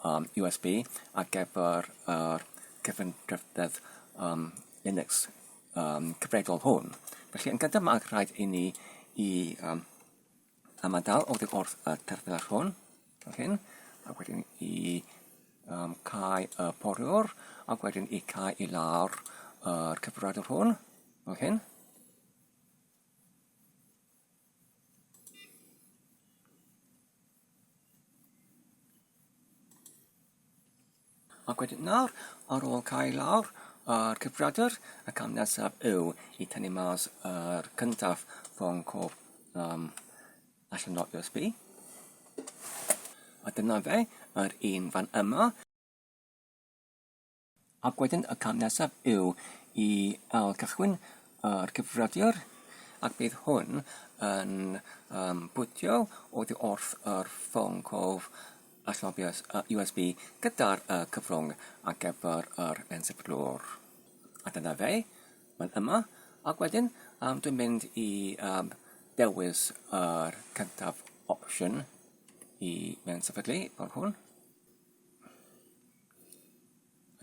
A: um, USB ar gyfer yr cyfundrefnedd um, Linux um, cyfredol hwn. Felly yn gyntaf mae rhaid i ni i um, ymadael oddi wrth y terfynell hwn, fel hyn, ac wedyn i um, cau y poriwr, ac wedyn i cau i lawr yr cyfrifiadur hwn, fel hyn. Ac wedyn nawr, ar ôl cael lawr yr cyfrifiadur, y cam nesaf yw i tynnu mas yr cyntaf ffôn cof um, allan o USB. A dyna fe, yr un fan yma. Ac wedyn y cam nesaf yw i ail cychwyn yr cyfrifiadur ac bydd hwn yn um, bwtio oddi wrth yr ffôn cof allan USB gyda'r uh, cyfrwng ar gyfer yr ensefydlwr. A dyna fe, mae'n yma. Ac wedyn um, dwi'n mynd i um, dewis yr cyntaf opsiwn i mewn sefydlu fel hwn.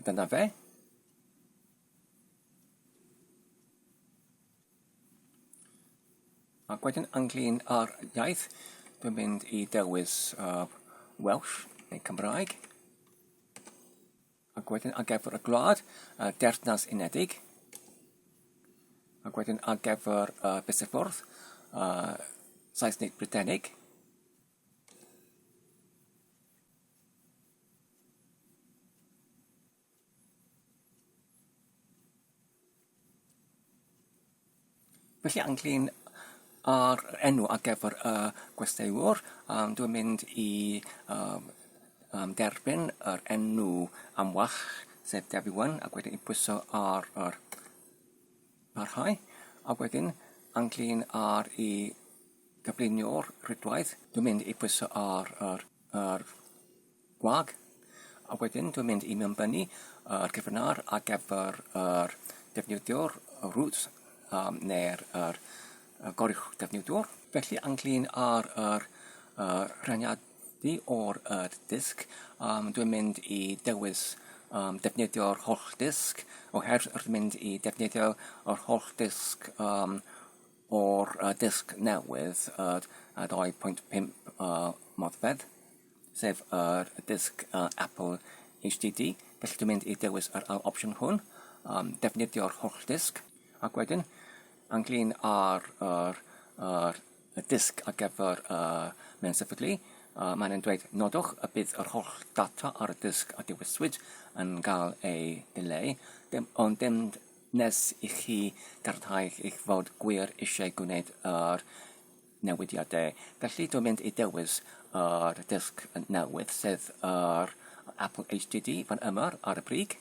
A: A dyna fe. Ac wedyn ynglyn â'r iaith, dwi'n mynd i dewis uh, Welsh neu Cymraeg. Ac wedyn ar gyfer y gwlad, uh, Deyrnas Unedig. Ac wedyn ar gyfer uh, Bysellfwrdd, uh, Saesneg Brydeinig. Felly ynglyn â'r enw ar gyfer y gwesteiwr, um, dwi'n mynd i um, um, derbyn yr enw amwach, sef Debbie One, ac wedyn i pwyso ar yr parhau, a wedyn ynglyn â'r i gyflunio'r rhwydwaith, dwi'n mynd i pwyso ar yr, yr gwag, a wedyn dwi'n mynd i mewnbynnu yr cyfrinar ar gyfer yr defnyddiwr root um, neu'r yr, y goruwch defnyddiwr. Felly ynglyn â'r yr, yr rhaniadu o'r yr disg, um, dwi'n mynd i dewis um, defnyddio'r holl disg, oherwydd rydyn mynd i defnyddio yr holl disg um, o'r uh, disg newydd, yr uh, 2.5 uh, modfedd. sef yr disg Apple HDD. Felly dwi'n mynd i dewis yr ail opsiwn hwn, um, defnyddio'r holl disg, ac wedyn ynglyn â'r yr, yr, y disg ar gyfer uh, mewn sefydlu, uh, mae'n yn dweud nodwch y bydd yr holl data ar y disg a dewiswyd yn cael ei dileu, dim, ond dim nes i chi gadarnhau eich fod gwir eisiau gwneud yr newidiadau. Felly dwi'n mynd i dewis yr disg newydd, sef yr Apple HDD fan yma ar y brig.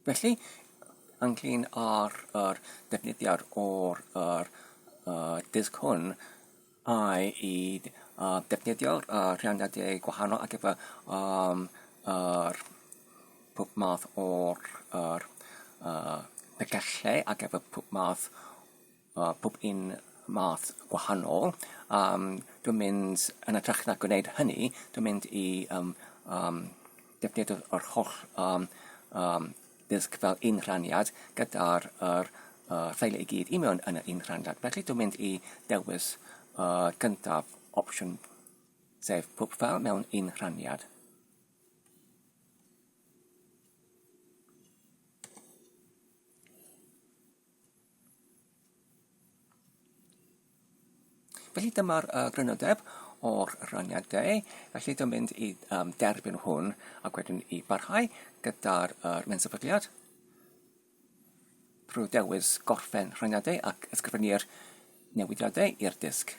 A: Felly, ynglyn â'r yr defnyddiad o'r yr yy disg hwn, ai i yy defnyddio'r yy rhianiadau gwahanol ar gyfer yym yr pob math o'r yr yy pregethau ar gyfer pob math Mae pob un math gwahanol. Yym dwi'n mynd, yn hytrach na gwneud hynny, dwi'n mynd i yym yym defnyddio yr holl yym yym disg fel un rhaniad gyda'r yr yy ffeiliau i gyd i mewn yn yr un rhaniad. Felly dwi'n mynd i dewis y gyntaf opsiwn, sef pob ffeil mewn un rhaniad. Felly dyma'r uh, grynodeb o'r rhaniadau. Felly dwi'n mynd i um, derbyn hwn ac wedyn i barhau gyda'r uh, mensefydliad drwy dewis gorffen rhaniadau ac ysgrifennu'r newidiadau i'r disg.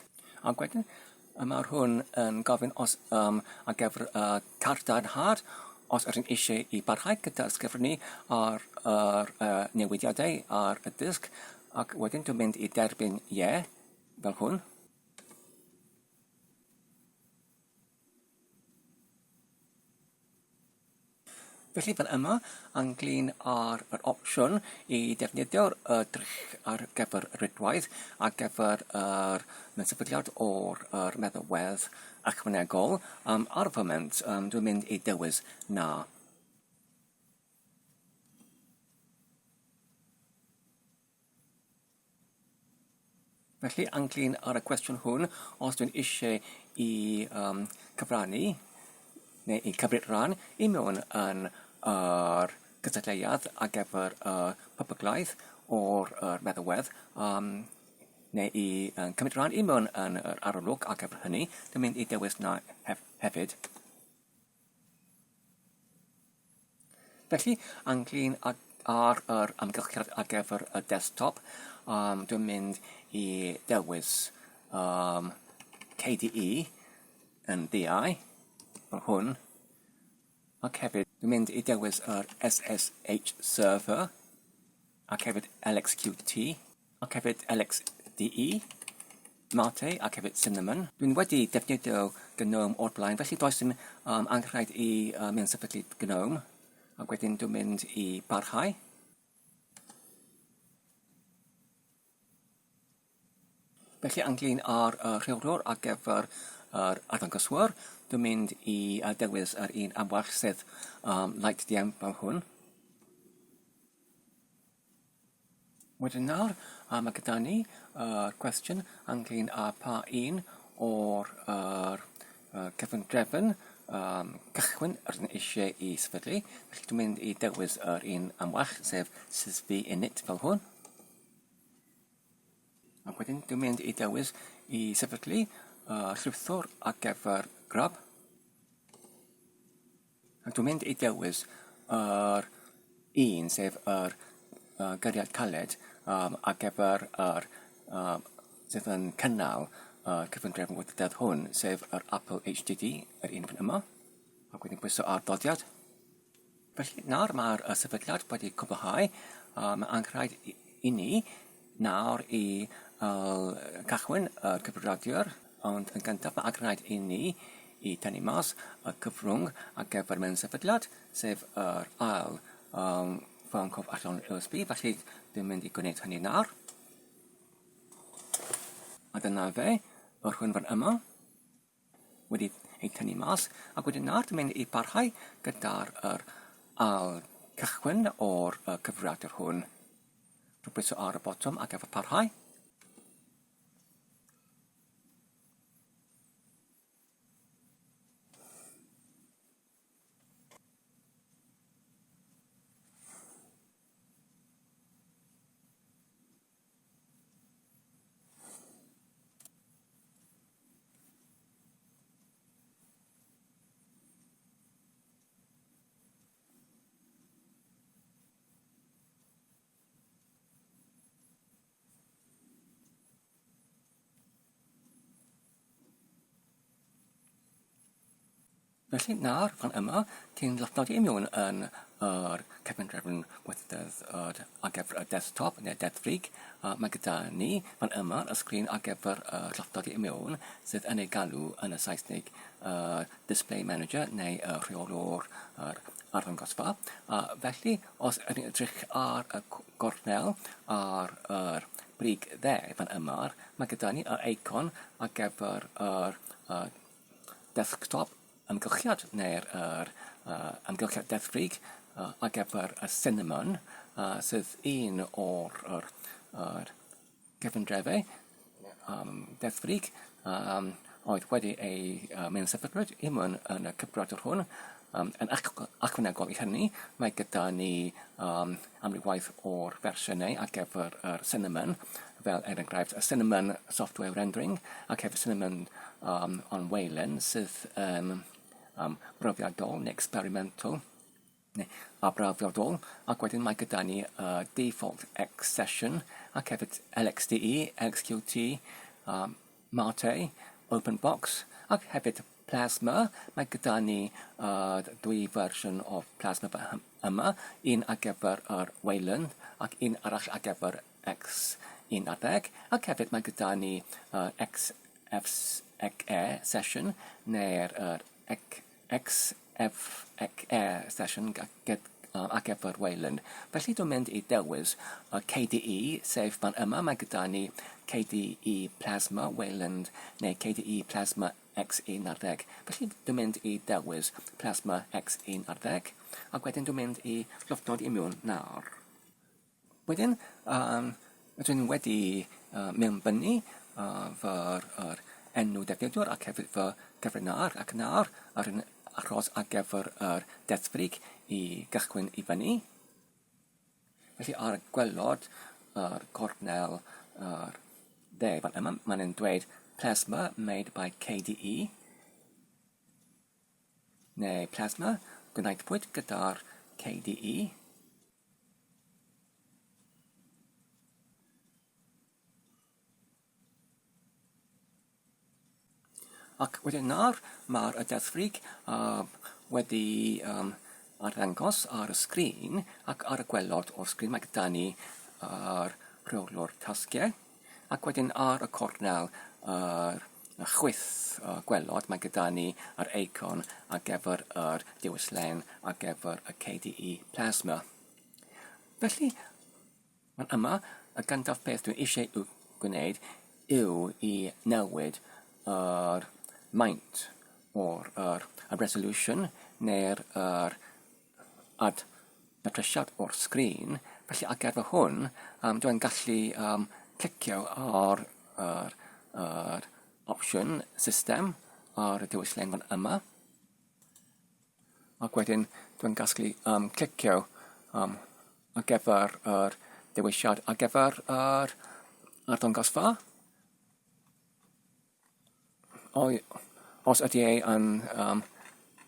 A: Ac wedyn y mae'r hwn yn gofyn os um, ar gyfer y uh, cadarnhad, os ydyn eisiau i barhau gyda ysgrifennu ar yr uh, newidiadau ar y disg, ac wedyn dwi'n mynd i derbyn ie, fel hwn. Felly fel yma, ynglyn â'r yr opsiwn i defnyddio'r y drych ar gyfer y rhwydwaith ar gyfer yr mewn sefydliad o'r yr meddalwedd ychwanegol, um, ar y foment um, dwi'n mynd i dewis na. Felly, ynglyn â'r y cwestiwn hwn, os dwi'n eisiau i um, cyfrannu neu i cymryd rhan i mewn yn yr cystadleuaeth ar gyfer y poblogaeth o'r yr meddalwedd, um, neu i um, cymryd rhan i mewn yn yr arolwg ar gyfer hynny, dwi'n mynd i dewis na hef hefyd. Felly, ynglyn ag ar yr amgylchiad ar gyfer y desktop, um, dwi'n mynd i dewis um, KDE yn DI, fel hwn, ac hefyd dwi'n mynd i dewis yr SSH server, ac hefyd LXQT. Ac hefyd LXDE, Mate ac hefyd Cinnamon. Dwi'n wedi defnyddio GNOME o'r blaen, felly does dim um, angenrhaid i uh, mynd sefydlu GNOME. Ac wedyn dwi'n mynd i barhau. Felly ynglyn â'r uh, rheolwr ar gyfer yr arddangoswyr, dwi'n mynd i uh, dewis yr un amwell sef um, LightDM fel hwn. Wedyn nawr, a mae gyda ni yr cwestiwn ynglyn â pa un o'r yr, uh, cyfundrefn um, cychwyn yr ydyn eisiau i sefydlu. Felly dwi'n mynd i dewis yr un amlach, sef sysv init fel hwn. Ac wedyn dwi'n mynd i dewis i sefydlu uh, llwythwr ar gyfer grub. Ac dwi'n mynd i dewis yr un, sef yr uh, gyriad caled um, ar gyfer yr uh, sydd yn cynnal y uh, cyfundrefn gweithrededd hwn, sef yr Apple HDD, yr un fan yma. Ac wedyn pwyso ar doddiad. Felly nawr mae'r uh, sefydliad wedi cwblhau, a mae angenrhaid i, i ni nawr i uh, cychwyn y cyfrifiadur, ond yn gyntaf mae angenrhaid i ni i tynnu mas y cyfrwng ar gyfer mewn sefydliad, sef yr ail um, ffôn cof allan USB, felly dwi'n mynd i gwneud hynny nawr. A dyna fe, yr hwn fan yma. wedi ei tynnu mas, ac wedyn nawr dwi'n mynd i barhau gyda'r yr ail cychwyn o'r uh, cyfrifiadur hwn. Dwi'n pwyso ar y botwm ac efo parhau. Felly nawr, fan yma, ti'n llofnodi i mewn yn yr cefnrefn gweithrededd ar gyfer y desktop neu deddfrig. Mae gyda ni fan yma y sgrin ar gyfer y llofnodi i mewn sydd yn ei galw yn y Saesneg y Display Manager neu y rheolwr yr arddangosfa. Felly, os ydyn ni'n edrych ar y gornel ar yr brig dde fan yma, mae gyda ni yr eicon ar gyfer yr desktop amgylchiad neu'r yr uh, amgylchiad deddfrig uh, ar gyfer y Cinnamon, uh, sydd un o'r yr, yr cyfundrefau um, deddfrig um, oedd wedi ei uh, mewn sefydlwyd i mewn yn y cyfrifiadur hwn. Um, yn ychwanegol i hynny, mae gyda ni um, amrywiaeth o'r fersiynau ar gyfer yr Cinnamon, fel er enghraifft y Cinnamon Software Rendering ac hefyd Cinnamon um, on Wayland sydd yn um, brofiadol neu experimental neu arbrofiadol ac wedyn mae gyda ni uh, default X session ac hefyd LXDE, LXQT, um, Mate, OpenBox ac hefyd Plasma. Mae gyda ni uh, dwy fersiwn o Plasma yma, un ar gyfer yr Wayland ac un arall ar gyfer X11 ac hefyd mae gyda ni uh, XFXE session neu'r uh, XFXE session ar gyfer Wayland. Felly dwi'n mynd i dewis y KDE, sef fan yma mae gyda ni KDE Plasma Wayland neu KDE Plasma X11. Felly dwi'n mynd i dewis Plasma X11 ac wedyn dwi'n mynd i llofnodi i mewn nawr. Wedyn, um, rydyn wedi uh, mewnbynnu uh, fy yr enw defnyddwr ac hefyd fy cyfrinair ac nawr yr un achos ar gyfer yr deddfrig i gychwyn i fyny. Felly ar y gwelod yr cornel yr dde fan yma, mae'n yn dweud Plasma made by KDE neu Plasma gwnaethpwyd gyda'r KDE. Ac wedyn nawr mae'r deddfwriaeth uh, wedi um, arddangos ar y sgrin ac ar y gwelod o'r sgrin mae gyda ni yr rheolwr tasgiau ac wedyn ar y cornel yr y chwith y gwelod mae gyda ni yr eicon ar gyfer yr dewislen ar gyfer y KDE Plasma. Felly, Fan yma, y gyntaf peth dwi eisiau i'w gwneud yw i newid yr maint o'r yr, y resolution neu'r yr ad datrysiad o'r sgrin. Felly ar gyfer hwn, um, dwi'n gallu um, clicio ar yr, yr opsiwn system ar y dewislen fan yma. Ac wedyn dwi'n gasglu um, clicio um, ar gyfer yr dewisiad ar gyfer yr arddangosfa. O, os ydy ei yn um,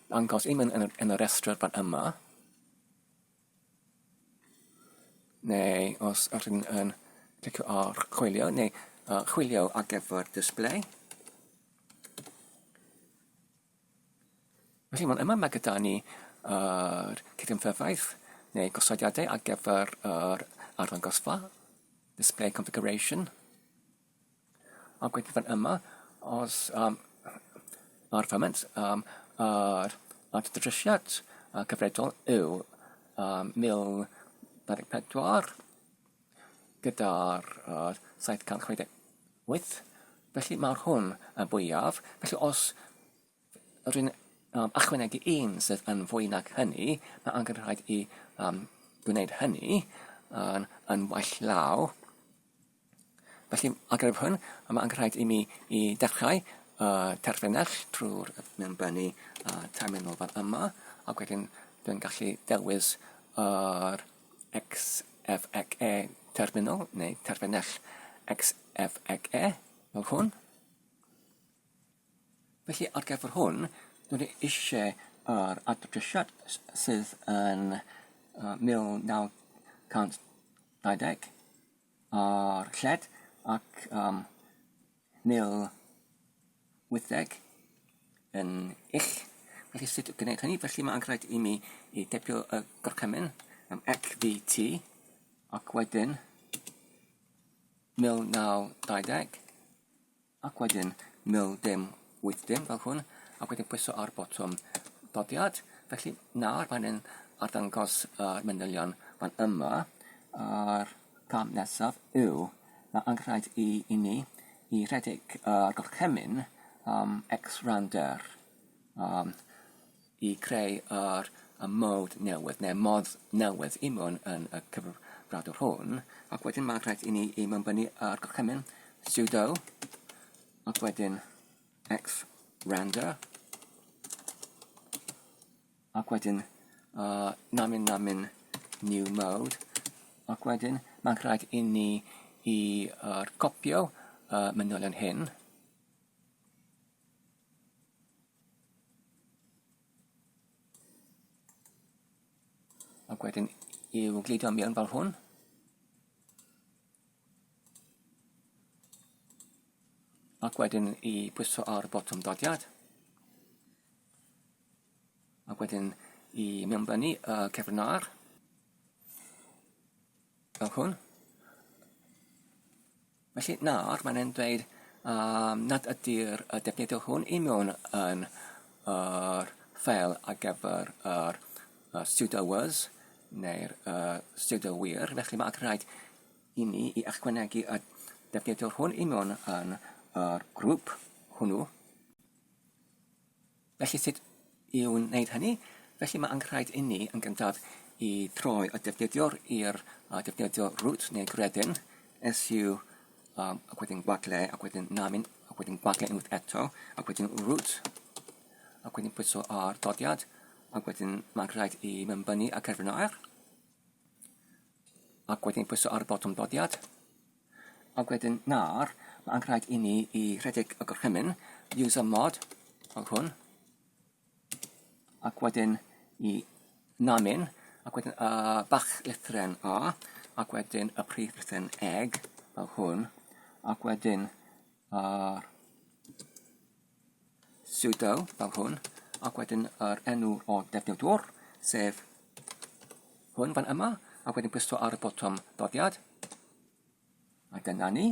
A: dangos un yn, yn y rhestr fan yma, neu os ydyn yn clicio ar chwilio, neu uh, chwilio ar gyfer display. Felly, mae'n yma mae gyda ni yr cydymffurfaeth neu gosodiadau ar gyfer yr arddangosfa, display configuration. Ac wedyn fan yma, os um, ar foment, um, yr arddrisiad uh, cyfredol yw um, 1024 gyda'r uh, 768. Felly mae'r hwn yn fwyaf. Felly os rwy'n um, ychwanegu un sydd yn fwy nag hynny, mae angen rhaid i um, gwneud hynny yn, yn well law. Felly, ar gyfer hwn, mae angen rhaid i mi i dechrau uh, terfynell trwy'r mewnbynnu uh, terminal fan yma, ac wedyn dwi'n gallu dewis yr XFXE terminal, neu terfynell XFXE, fel hwn. Felly, ar gyfer hwn, dwi'n eisiau yr adresiad sydd yn uh, 1920 ar lled ac um, 1080 yn ill. Felly sut gwneud hynny? Felly mae'n rhaid i mi i depio y gorchymyn um, XVT ac wedyn 1920 ac wedyn 1080 fel hwn, ac wedyn pwyso ar botwm dodiad. Felly nawr mae'n yn arddangos yr manylion fan yma, a'r cam nesaf yw mae angen rhaid i, i ni i rhedeg yr gorchymyn um, xrandr um, i creu yr y mode newydd neu modd newydd i mewn yn y cyfrifiadur hwn ac wedyn mae'n rhaid i ni i mewnbynnu yr gorchymyn sudo ac wedyn xrandr ac wedyn uh, namin namin new mode ac wedyn mae'n rhaid i ni i uh, copio y uh, manylion hyn Ac wedyn i'w gludo mewn fel hwn. Ac wedyn i pwyso ar botwm dodiad. Ac wedyn i mewnbynnu y cefn ar. Fel hwn. Felly nawr mae'n e'n dweud um, nad ydy'r y defnyddio hwn i mewn yn yr ffeil ar gyfer yr uh, pseudo-words neu'r uh, pseudo-wir. Felly mae'n rhaid i ni i ychwanegu y defnyddiwr hwn i mewn yn yr grŵp hwnnw. Felly sut i wneud hynny? Felly mae angen i ni yn gyntaf i troi y defnyddiwr i'r uh, defnyddiwr root neu gredyn, su um, ac wedyn gwagle, ac wedyn namin, ac wedyn gwagle unwaith eto, ac wedyn root, ac wedyn pwyso ar dodiad, ac wedyn mae'n rhaid i mewnbynnu y cyfrinair, ac wedyn pwyso ar y botwm dodiad. Ac wedyn nawr, mae'n rhaid i ni i rhedeg y gorchymyn user mod fel hwn, ac wedyn i namin, ac wedyn y bach lythren A, ac wedyn y prif lythren eg fel hwn, ac wedyn yr sudo fel hwn, ac wedyn yr enw o defnyddwr, sef hwn fan yma, ac wedyn pwyso ar y botwm dodiad. A dyna ni.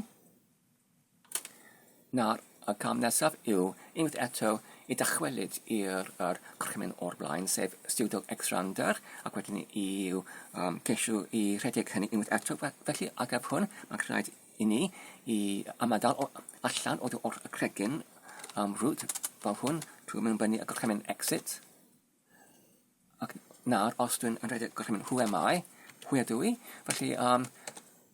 A: Nawr, y cam nesaf yw unwaith eto i dychwelyd i'r er gorchymyn o'r blaen, sef sudo xrandr, ac wedyn i um, ceisio i rhedeg hynny unwaith eto. Felly, ar gyfer hwn, mae'n rhaid i ni i ymadael o, allan oddi wrth y cregyn um, root fel hwn trwy mewnbynnu y gorchymyn exit. Ac nawr, os dwi'n yn rhedeg gorchymyn who am I, pwy ydw i, felly um,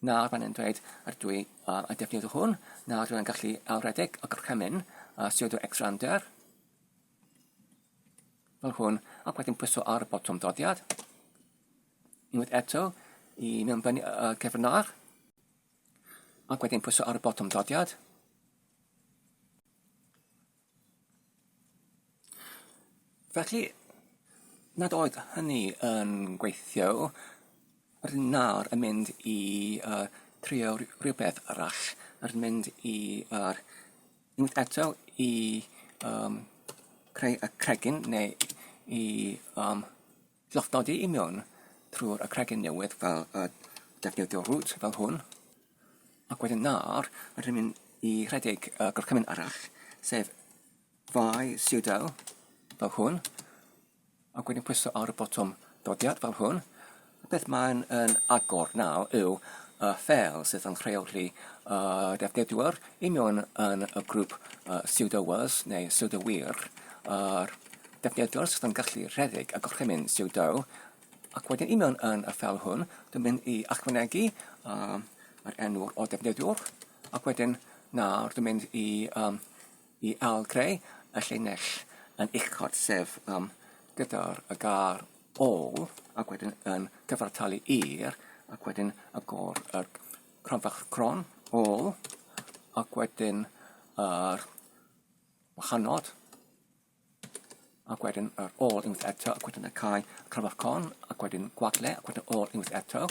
A: nawr mae'n dweud ydw i uh, y defnydd hwn, nawr dwi'n gallu awredeg y gorchymyn uh, sudo xrandr. fel hwn, ac wedyn pwyso ar y botwm doddiad. Unwaith eto i mewnbynnu y cyfrinach, ac wedyn pwyso ar y botwm doddiad. Felly, nad oedd hynny yn gweithio, rydyn nawr yn mynd i uh, trio rhywbeth arall. Rydyn mynd i uh, unwaith eto i um, creu y cregyn neu i um, llofnodi i mewn trwy'r y cregyn newydd fel y defnyddio root fel hwn. Ac wedyn nawr, rydyn mynd i rhedeg y gorchymyn arall, sef vi sudo fel hwn, ac wedyn pwyso ar y botwm dodiad fel hwn. Beth mae'n yn agor nawr yw y ffeil sydd yn rheoli y defnyddwyr i mewn yn y grŵp uh, sudoers neu sudowyr, yr defnyddwyr sydd yn gallu rhedeg y gorchymyn sudo, ac wedyn i mewn yn y ffeil hwn, dwi'n mynd i ychwanegu uh, yr enw o'r defnyddiwr, ac wedyn nawr dwi'n mynd i, um, i ail-greu y llinell yn uchod, sef um, gyda'r y gair ôl, ac wedyn yn cyfartalu i'r, ac wedyn agor y cronfach cron, ôl, ac wedyn yr wahanod, ac wedyn yr ôl unwaith eto, ac wedyn y cae cryfach con, ac wedyn gwagle, ac wedyn ôl unwaith eto.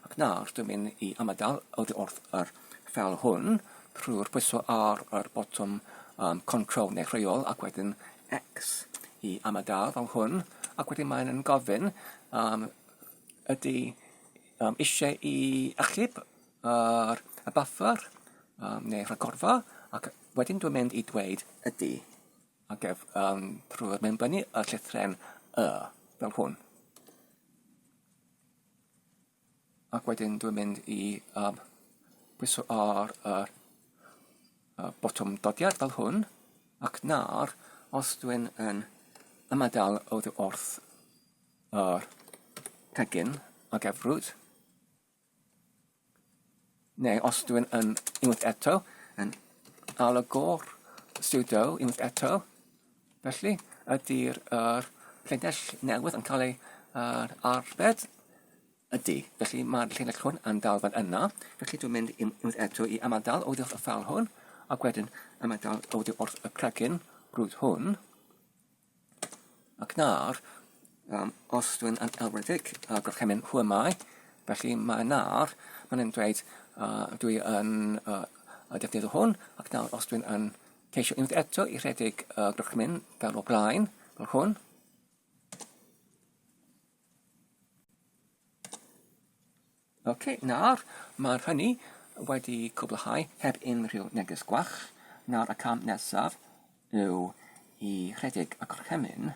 A: Ac nawr dwi'n mynd i ymadael oddi wrth yr ffeil hwn trwy'r pwyso ar yr botwm um, control neu rheol ac wedyn X i ymadael fel hwn, ac wedyn mae'n yn gofyn um, ydy um, eisiau i achub yr, y buffer um, neu rhagorfa, ac wedyn dwi'n mynd i dweud ydy. Ac ef um, trwy'r mewnbynnu y llythrennau y, fel hwn. Ac wedyn dwi'n mynd i um, pwyso ar y, y botwm dodiad fel hwn. Ac nawr, os dwi'n yn ymadael oddi wrth yr cegin ac efrwd, Neu os dwi'n yn unwaith eto yn alagor sudo unwaith eto. Felly, ydy'r yr llinell newydd yn cael ei uh, arbed? Ydy. Felly mae'r llinell hwn yn dal fan yna. Felly dwi'n mynd unwaith eto i ymadael oddi wrth y ffeil hwn, ac wedyn ymadael oddi wrth y cregyn root hwn. Ac nawr, um, os dwi'n yn elwedig uh, gorchymyn who am I, felly mae nawr, mae'n yn dweud uh, dwi yn uh, defnyddio hwn, ac nawr os dwi'n yn ceisio unwaith eto i rhedeg uh, gorchymyn fel o blaen, fel hwn, Ok, nawr mae'r hynny wedi cwblhau heb unrhyw neges gwall. Nawr y cam nesaf yw i rhedeg y gorchymyn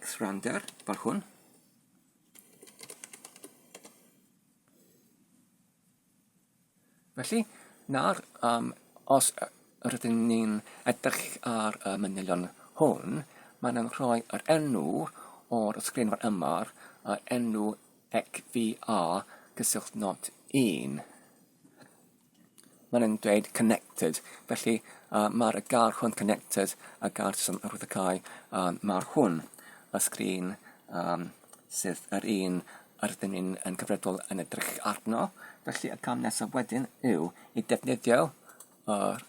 A: xrandr fel hwn. Felly, nawr, um, os rydyn ni'n edrych ar y manylion hwn, mae'n yn rhoi yr enw o'r sgrin fan yma, yr enw XVR cysylltnod 1. Mae'n yn dweud connected, felly uh, mae'r gair hwn connected, y gair sy'n arwyddocae, uh, mae'r hwn, y sgrin um, sydd yr un yr ydyn ni'n yn cyfredol yn edrych arno. Felly y cam nesaf wedyn yw i defnyddio yr,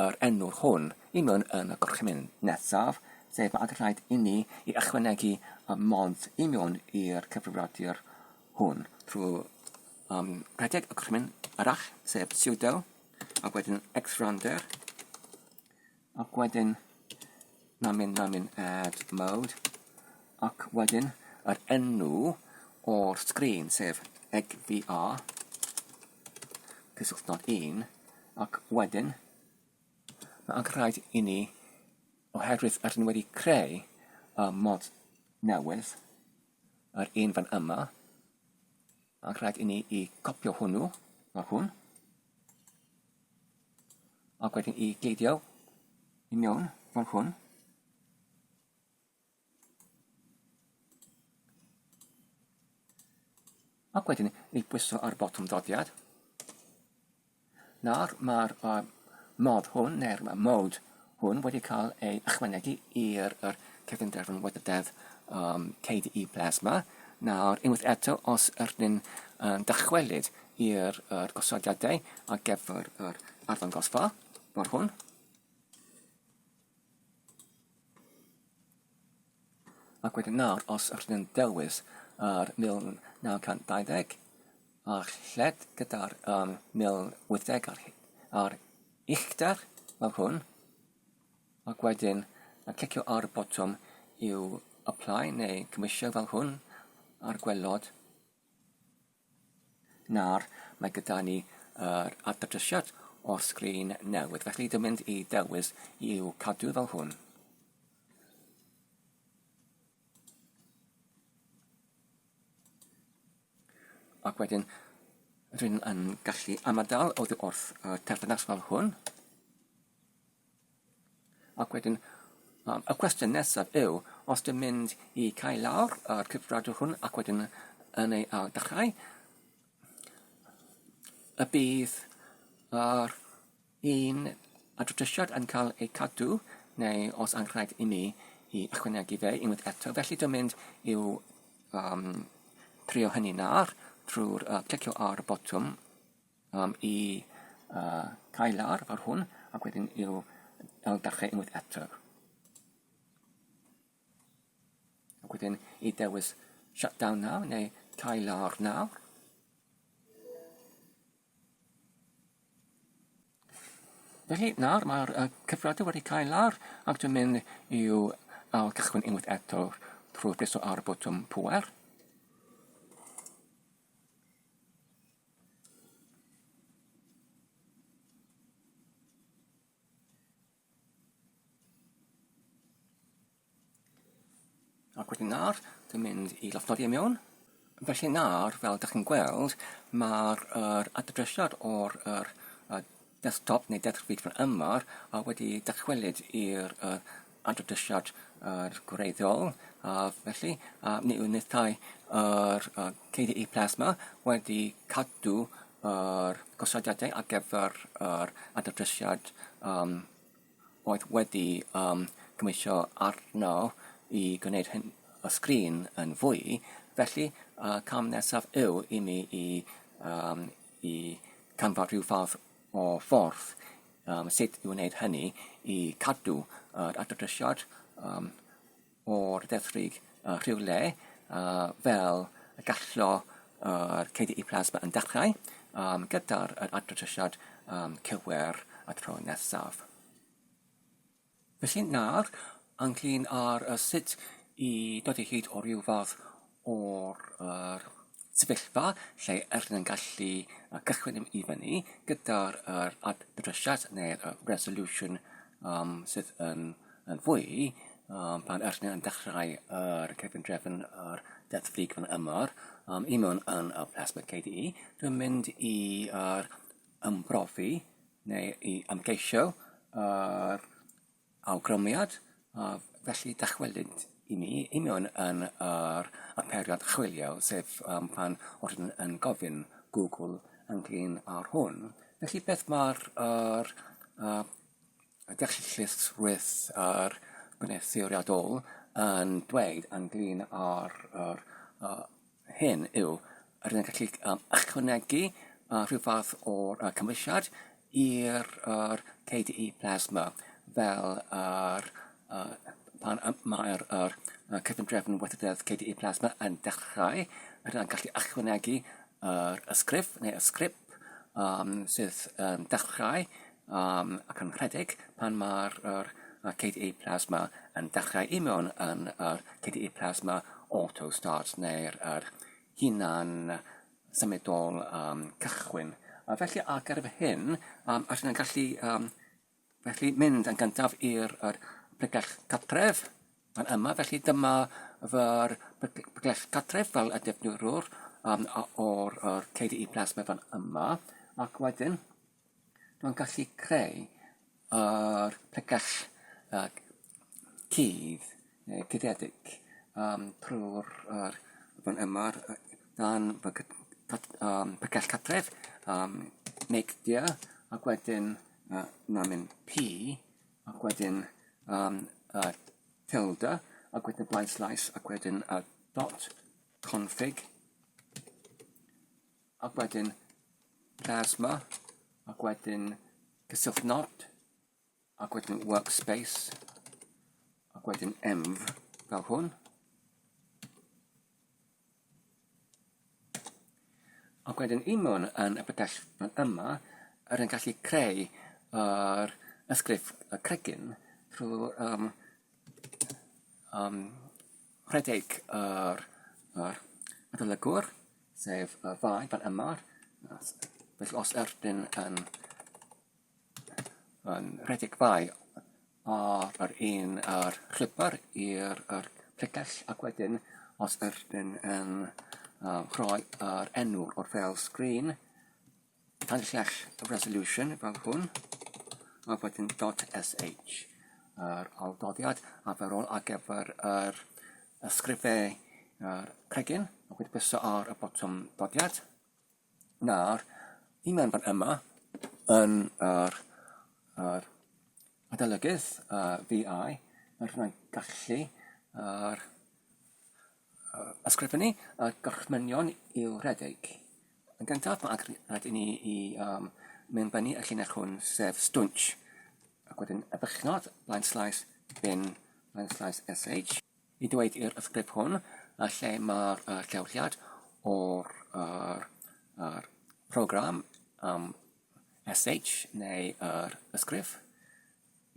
A: yr enw'r hwn i mewn yn y gorchymyn nesaf, sef mae rhaid i ni i ychwanegu y mod i mewn i'r cyfrifiadur hwn trwy um, rhedeg y gorchymyn arall, sef sudo, ac wedyn xrandr, ac wedyn namin namin add mode ac wedyn yr enw o'r sgrin sef XVR cysylltnod 1 ac wedyn mae angen rhaid i ni oherwydd rydyn ni wedi creu y mod newydd yr un fan yma ac rhaid i ni i copio hwnnw fel hwn ac wedyn i geidio i mewn fel hwn. Ac wedyn i bwyso ar botwm dodiad. Nawr mae'r uh, mod hwn, neu'r mode hwn, wedi cael ei ychwanegu i'r er cyfundrefn wleidyddiaeth um, KDE Plasma. Nawr, unwaith eto, os ydyn yn dychwelyd i'r er gosodiadau ar gyfer yr arddangosfa, fel hwn, Ac wedyn nawr, os ydyn yn dewis yr 1920 a'r lled gyda'r um, 1080 ar, ar uchder fel hwn, ac wedyn a clicio ar y botwm i'w apply neu cymwysio fel hwn ar gwelod. Nawr mae gyda ni yr adnewyddiad o'r sgrin newydd, felly dwi'n mynd i dewis i'w cadw fel hwn. Ac wedyn rydyn yn gallu ymadael oddi wrth y terfynas fel hwn. Ac wedyn, um, y cwestiwn nesaf yw, os dwi'n mynd i cael lawr yr cyfradwr hwn ac wedyn yn ei ail dechrau, y bydd yr un adroddiad yn cael ei cadw, neu os anrhaid i mi i ychwanegu fe unwaith eto. Felly dwi'n mynd i'w um, trio hynny nawr trwy'r uh, clicio ar y botwm um, i uh, cael lawr fel hwn ac wedyn i'w ailddechrau unwaith eto. Ac wedyn i dewis shut down now neu cael lawr nawr. Felly nawr mae'r uh, cyfradau wedi cael lawr ac dwi'n mynd i'w ail cychwyn unwaith eto trwy'r bwyso ar y botwm pŵer. Ac wedyn nawr, dwi'n mynd i lofnodi i mewn. Felly nawr, fel ydych chi'n gweld, mae'r yr adresiad o'r yr, y desktop neu desktop fan yma a wedi dychwelyd i'r yr adroddiad yr gwreiddiol a felly a mi wnaethai yr yy KDE Plasma wedi cadw yr gosodiadau ar gyfer yr adroddiad yym oedd wedi yym cymhwyso arno i gwneud hyn y sgrin yn fwy felly y cam nesaf yw i mi i yym i canfod rhyw fath o ffordd um, sut i wneud hynny i cadw yr adroddiad um, o'r dethrig uh, rhywle uh, fel y gallo yr uh, KDE Plasma yn dechrau um, gyda'r adroddiad um, cywir y tro nesaf. Felly nawr, ynglyn â'r yy sut i dod o hyd o ryw fath o'r yr sefyllfa lle ydyn yn gallu yy cychwyn i fyny gyda'r yr ad-dresiad neu'r yy resolution yym sydd yn yn fwy yym pan ydyn yn dechrau yr cyfundrefn yr deddfwriaeth fan yma yym i mewn yn y Plasma KDE dwi'n mynd i yr ymprofi neu i ymgeisio yr awgrymiad, a felly dychwelyd i mi i mewn yn yr aperiad chwilio, sef um, pan oeddwn yn gofyn Google ynglyn â'r hwn. Felly beth mae'r yr, uh, deallusrwydd yr gwneuthuriadol yn dweud ynglyn â'r yr, uh, Hyn yw, rydyn ni'n gallu um, ychwanegu uh, rhyw fath o'r uh, cymwysiad i'r er KDE Plasma fel yr, uh, pan mae'r er, uh, cyfundrefn weithrededd KDE Plasma yn dechrau, rydyn ni'n gallu ychwanegu yr ysgrif neu y sgrip um, sydd yn dechrau um, ac yn rhedeg pan mae'r yr, KDE Plasma yn dechrau i mewn yn yr KDE Plasma Auto Start neu'r yr hunan symudol um, cychwyn. A felly ar gyfer hyn, um, os yna'n gallu um, felly mynd yn gyntaf i'r yr pregell cartref fan yma, felly dyma fy pregell cartref fel y defnyddwr um, o'r, or KDE Plasma fan yma, ac wedyn Mae'n gallu creu yr pregell uh, cudd neu cuddiedig um, trwy'r er, fan yma dan fy um, pregell cartref, um, make dear, ac wedyn uh, na mynd P, ac wedyn um, uh, tilde. ac wedyn blaen slaes ac wedyn y dot config ac wedyn plasma ac wedyn cysylltnod ac wedyn workspace ac wedyn env fel hwn. Ac wedyn i mewn yn y pethau fan yma, yr yn gallu creu yr ysgrif y cregyn trwy um, um, rhedeg yr, yr adolygwr, sef y fai fan yma. Felly os ydyn yn yn rhedeg fai ar yr un yr llwybr i'r yr pregell ac wedyn os ydyn yn uh, rhoi yr enw o'r ffeil sgrin tanllell resolution fel hwn ac wedyn .sh yr awdoddiad arferol ar gyfer yr ysgrifau yr cregyn ac wedi pwyso ar y botwm dodiad. Nawr, i mewn fan yma, yn yr, yr adolygydd uh, VI, mae rhywun gallu yr, uh, ysgrifennu y gorchmynion i'w rhedeg. Yn gyntaf, mae rhaid i ni i um, mynd fyny y llinell hwn, sef stwnch, ac wedyn y bychnod, blaen slaes, bin, blaen slaes sh. I ddweud i'r ysgrif hwn a lle mae'r uh, lleoliad o'r yr, yr program um, SH neu yr ysgrif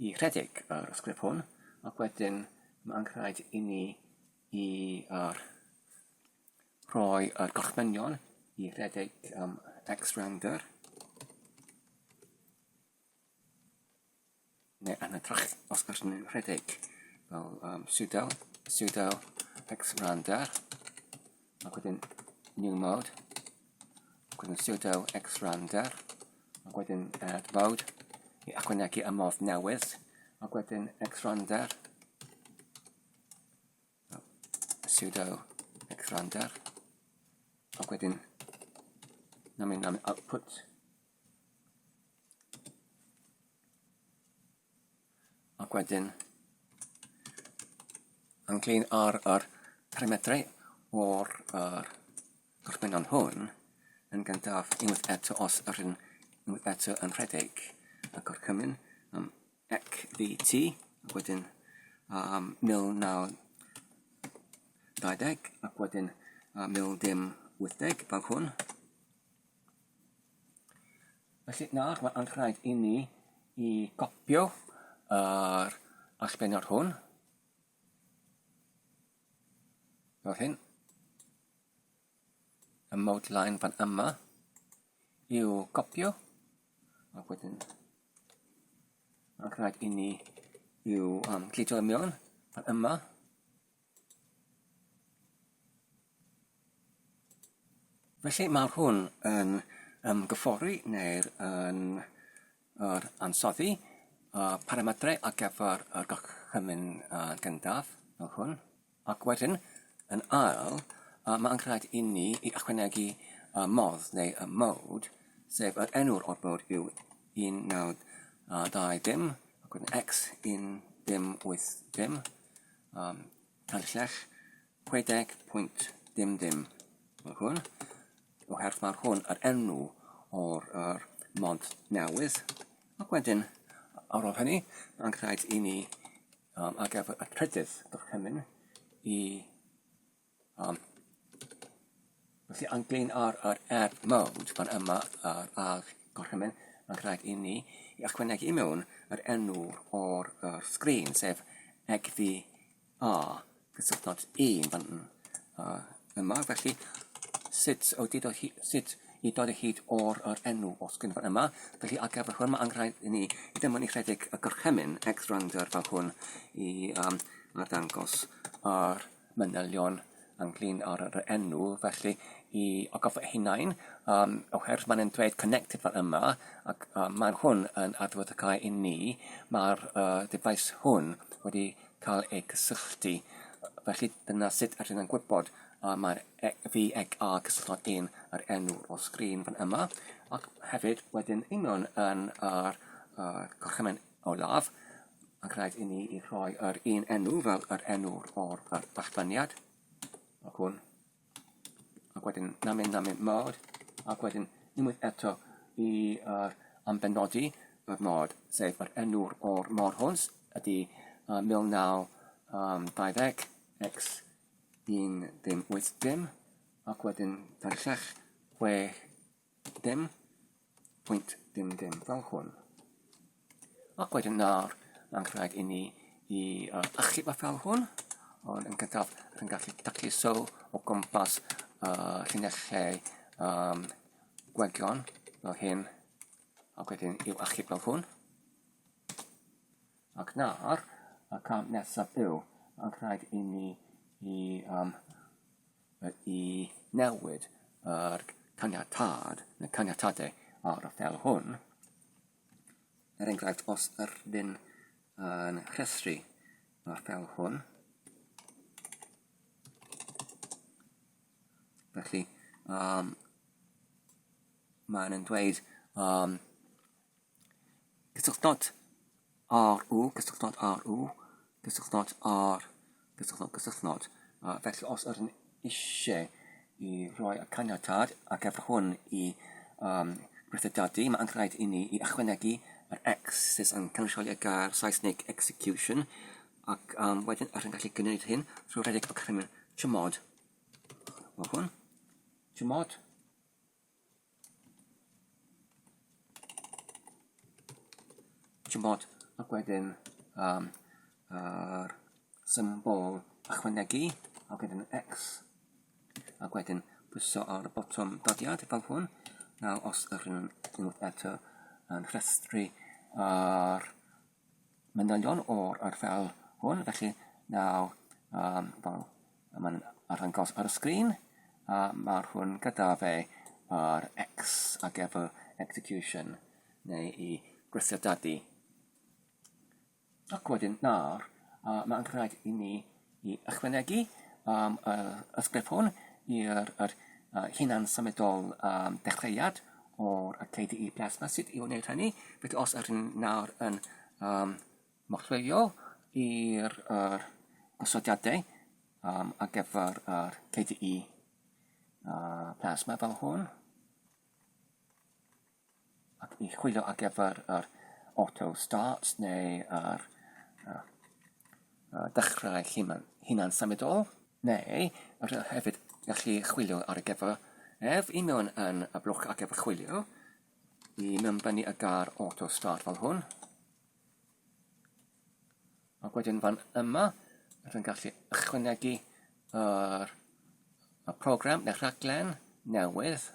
A: i rhedeg yr ysgrif hwn ac wedyn mae'n rhaid i ni i yr, rhoi yr gorchmynion i rhedeg um, X-Rounder neu yn hytrach os gallwn ni rhedeg fel um, sudo, sudo xrandr ac wedyn new mode ac wedyn sudo xrandr ac wedyn add mode i ychwanegu y modd newydd ac wedyn xrandr sudo xrandr ac wedyn na mynd am output Ac wedyn ynglyn â'r yr paramedrau o'r yr gorffennol hwn, yn gyntaf unwaith eto os yr un unwaith eto yn rhedeg y gorchymyn um, XVT ac wedyn um, 1920 ac wedyn uh, 1980 fel hwn. Felly nawr mae'n anrhaid i ni i gopio yr allbennod hwn. Fel hyn. Y mode line fan yma i'w gopio. Ac wedyn mae'n rhaid i ni i'w um, gludo i mewn fan yma. Felly mae hwn yn ymgyffori neu'r yn yr ansoddi y paramedrau ar gyfer y gorchymyn uh, gyntaf, fel hwn. Ac wedyn, yn ail, uh, mae'n rhaid i ni i ychwanegu y modd neu y mode, sef yr enw'r o'r mode yw 1920, ac wedyn x 1080, um, Tanllech 60 pwynt dim dim. Mae hwn, oherwydd mae'r hwn yr enw o'r er mod newydd. Ac wedyn, ar ôl hynny, mae'n rhaid i ni um, ar gyfer y trydydd gorchymyn i um, Felly, ynglyn â'r yr air mode fan yma yr ail gorchymyn, mae'n rhaid i ni i ychwanegu i mewn yr enw o'r yr sgrin, sef XVR cysylltnod 1 fan uh, yma. Felly, sut, o dyd o hy, sut i dod o hyd o'r yr enw o'r sgrin fan yma. Felly, ar gyfer hwn, mae'n rhaid i ni i ddim ond i rhedeg y gorchymyn X-Render fel hwn i um, arddangos yr manylion ynglyn â'r yr enw, felly i atgoffa eu hunain, um, oherwydd mae'n dweud connected fel yma, ac um, mae hwn yn adlewyrchu i ni, mae'r uh, device hwn wedi cael ei cysylltu, felly dyna sut ydyn nhw'n gwybod uh, mae'r e, V ag A cysylltod un yr enw o'r sgrin fan yma, ac hefyd wedyn union yn yr uh, gorchymyn olaf. Mae'n rhaid i ni i rhoi yr un enw fel yr enw o'r yr allbyniad, ac hwn. Ac wedyn namyn namyn mod, ac wedyn unwaith eto i yr ambenodi yr mod, sef yr enw o'r mod hwn ydy 1920 x 1 dim 8 dim, ac wedyn 26 6 dim pwynt dim dim fel hwn. Ac wedyn nawr, mae'n rhaid i ni i uh, achub y ffel hwn, ond yn gyntaf rwy'n gallu tacluso o gwmpas uh, llinellau um, gwegion fel hyn, ac wedyn i'w achub fel hwn. Ac nawr, y cam nesaf yw, mae'n rhaid i ni i, um, i newid yr caniatâd, neu caniatadau ar y ffel hwn. Er enghraifft, os ydyn yn rhestru y ffel hwn, felly um, mae'n dweud um, Cysylltnod R U, cysylltnod R U, cysylltnod R, cysylltnod, cysylltnod. Uh, felly os ydyn eisiau i roi y caniatâd ar gyfer hwn i um, gweithredu, mae'n rhaid i ni i ychwanegu yr X sydd yn cynrychioli y gair Saesneg execution ac um, wedyn ydyn gallu gwneud hyn trwy redeg y crymun chmod. Fel hwn. Chmod. Ch'mod, ac wedyn um, yr symbol ychwanegu, ac wedyn X, ac wedyn pwyso ar y botwm dodiad fel hwn. Nawr, os ydych chi'n unwaith eto yn rhestru yr manylion o'r yr ffeil hwn, felly nawr um, fel mae'n arddangos ar y sgrin, a mae'r hwn gyda fe ar X ar gyfer execution neu i gweithredu. Ac wedyn nawr, uh, mae'n rhaid i ni i ychwanegu um, y ysgrif hwn i'r yr, uh, hunan symudol um, dechreuad o'r KDE Plasma. Sut i wneud hynny? Felly os ydyn nawr yn um, morthwylio i'r er gosodiadau um, ar gyfer yr KDE uh, Plasma fel hwn, ac i chwilio ar gyfer yr auto start neu yr uh, uh, dechrau hunan, hunan symudol, neu rydych hefyd gallu chwilio ar gyfer ef i mewn yn y blwch ar gyfer chwilio i mewnbynnu y gair auto start fel hwn. Ac wedyn fan yma, rydyn gallu ychwanegu yr, y program neu'r rhaglen newydd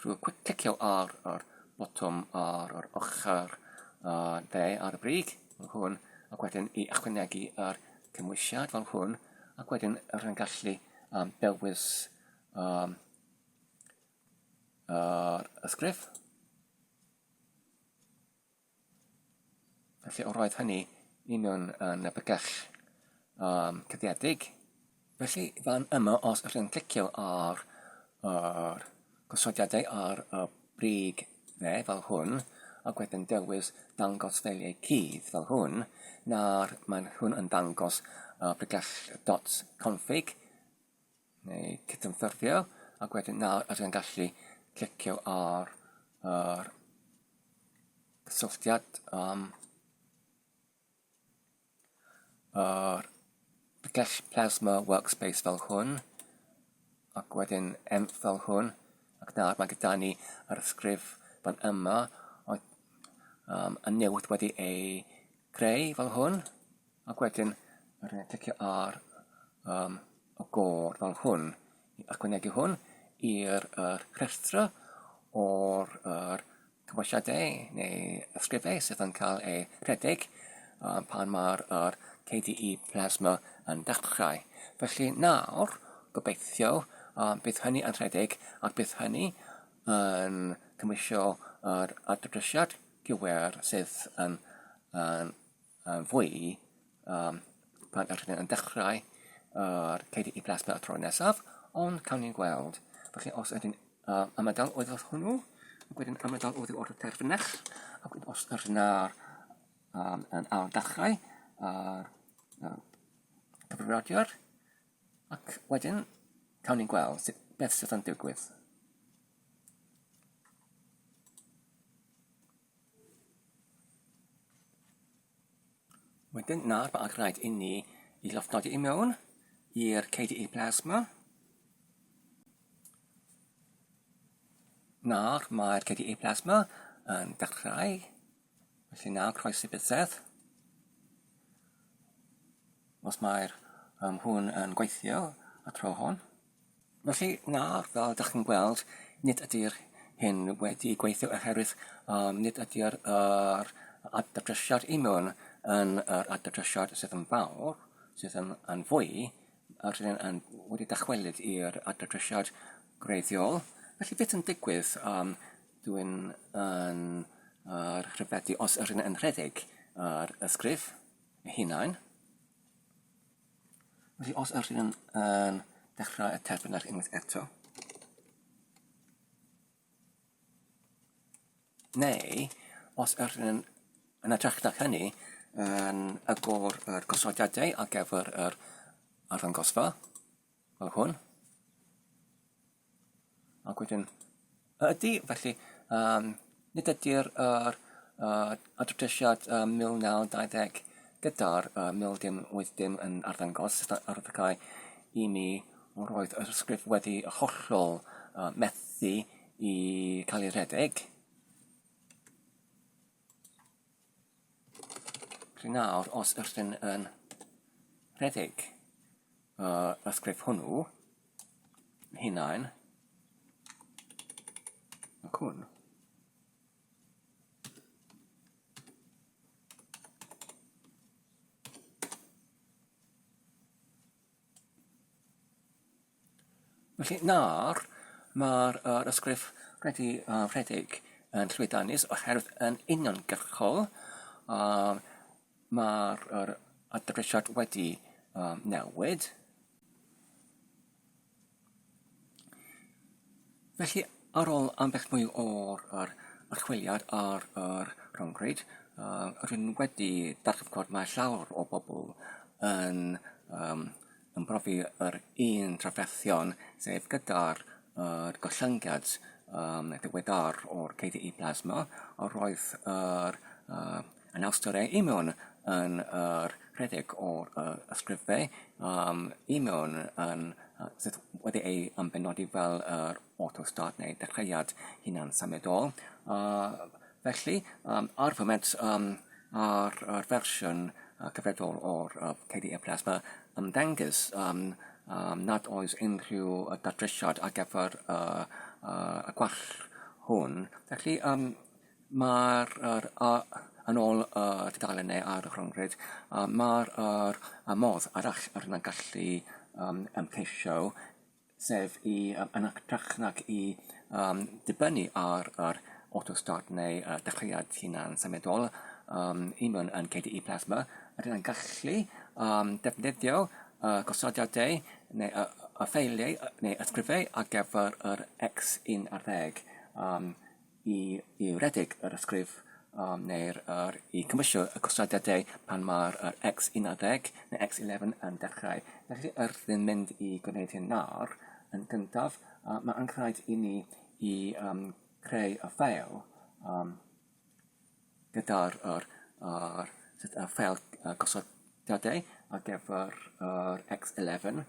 A: trwy clicio ar yr botwm ar yr ochr uh, dde ar y brig, fel hwn, ac wedyn i ychwanegu yr cymwysiad fel hwn, ac wedyn rydyn gallu um, dewis um, yr ysgrif. Felly o roedd hynny i mewn yn y bygell um, cyddiedig. Felly fan yma os ydych chi'n clicio ar yr gosodiadau ar y brig dde fel hwn ac wedyn dewis dangos ffeiliau cudd fel hwn, nawr mae hwn yn dangos y bregell dot config neu cydymffurfio ac wedyn nawr ydych chi'n gallu clicio ar yr cysylltiad um, yr Gell Plasma Workspace fel hwn ac wedyn EMP fel hwn ac nawr mae gyda ni yr ysgrif fan yma oedd um, y newid wedi ei creu fel hwn Ac wedyn rydyn ni'n clicio ar um, y gôr fel hwn i ychwanegu hwn i'r er rhestr o'r er cymwysiadau neu ysgrifau sydd yn cael eu rhedeg um, pan mae'r er KDE Plasma yn dechrau. Felly nawr, gobeithio, um, bydd hynny yn rhedeg ac bydd hynny yn cymwysio yr adresiad gywir sydd yn, yn yn fwy um, pan ydych chi'n dechrau yr KDE Plasma y tro nesaf, ond cawn ni'n gweld. Felly os ydyn uh, ymadael oedd wrth hwnnw, ac wedyn ymadael oddi wrth y terfynell, ac wedyn os ydyn ar um, yn ail-ddechrau yr uh, cyfrifiadur ac wedyn cawn ni'n gweld sut, beth sydd yn digwydd. Wedyn nawr mae rhaid i ni i lofnodi i mewn i'r KDE Plasma. Nawr mae'r KDE Plasma yn dechrau. Felly nawr croesi bysedd. Os mae'r um, hwn yn gweithio y tro hwn. Felly nawr, fel ydych chi'n gweld, nid ydy'r hyn wedi gweithio oherwydd um, nid ydy'r yr adadrysiad i mewn yn yr adadrysiad sydd yn fawr, sydd yn, yn fwy, yr hyn yn wedi dychwelyd i'r adadrysiad gwreiddiol. Felly beth yn digwydd um, dwi'n yn uh, rhyfeddu os yr hyn yn rhedeg yr ysgrif ei hunain. Felly os ydych chi'n yn dechrau y terfynell unwaith eto, neu os ydych chi'n yn hytrach na hynny yn agor yr gosodiadau ar gyfer yr arddangosfa, fel hwn. Ac wedyn, ydy, felly, um, nid ydy'r yr, uh, adroddiad um, 1920 gyda'r uh, 1980 yn arddangos arddangau i mi roedd yr ysgrif wedi hollol uh, methu i cael ei rhedeg. Felly nawr, os ydyn yn rhedeg yr ysgrif hwnnw, hunain, ac hwn. Felly nawr mae'r yr ysgrif wedi uh, rhedeg yn llwyddiannus oherwydd yn uniongyrchol uh, mae'r yr adresiad wedi uh, newid. Felly, ar ôl ambell mwy o'r yr archwiliad ar yr rhyngrwyd, yy rydyn wedi darganfod mae llawer o bobl yn yym yn profi yr un trafferthion, sef gyda'r yr gollyngiad yym diweddar o'r KDE Plasma, a roedd yr yy anawsterau imiwn yn yr rhedeg o'r yy ysgrifau yym imiwn yn yy sydd wedi ei ymbenodi fel yr auto start neu dechreuad hunan symudol. Yy felly yym ar foment yym ar yr fersiwn yy cyfredol o'r yy KDE Plasma ymddengys yym yym nad oes unrhyw yy datrysiad ar gyfer y yy y gwall hwn. Felly yym Mae'r yr a yn ôl y tudalennau ar y rhyngrwyd, yy mae'r yr y modd arall yr yna'n gallu yym ymgeisio, sef i yy yn hytrach nag i yym dibynnu ar yr auto start neu y dechreuad hunan symudol yym i mewn yn KDE Plasma, rydyn yn gallu yym defnyddio y gosodiadau neu y y ffeiliau neu ysgrifau ar gyfer yr X11 yym i i redeg yr ysgrif um, neu'r yr, i cymwysio y gosodiadau pan mae'r yr X11 neu X11 yn dechrau. Felly, wrth yn mynd i gwneud hyn nawr, yn gyntaf, uh, mae yn rhaid i ni i um, creu y ffeil um, gyda'r yr, yr, y ffeil uh, gosodiadau ar gyfer yr X11.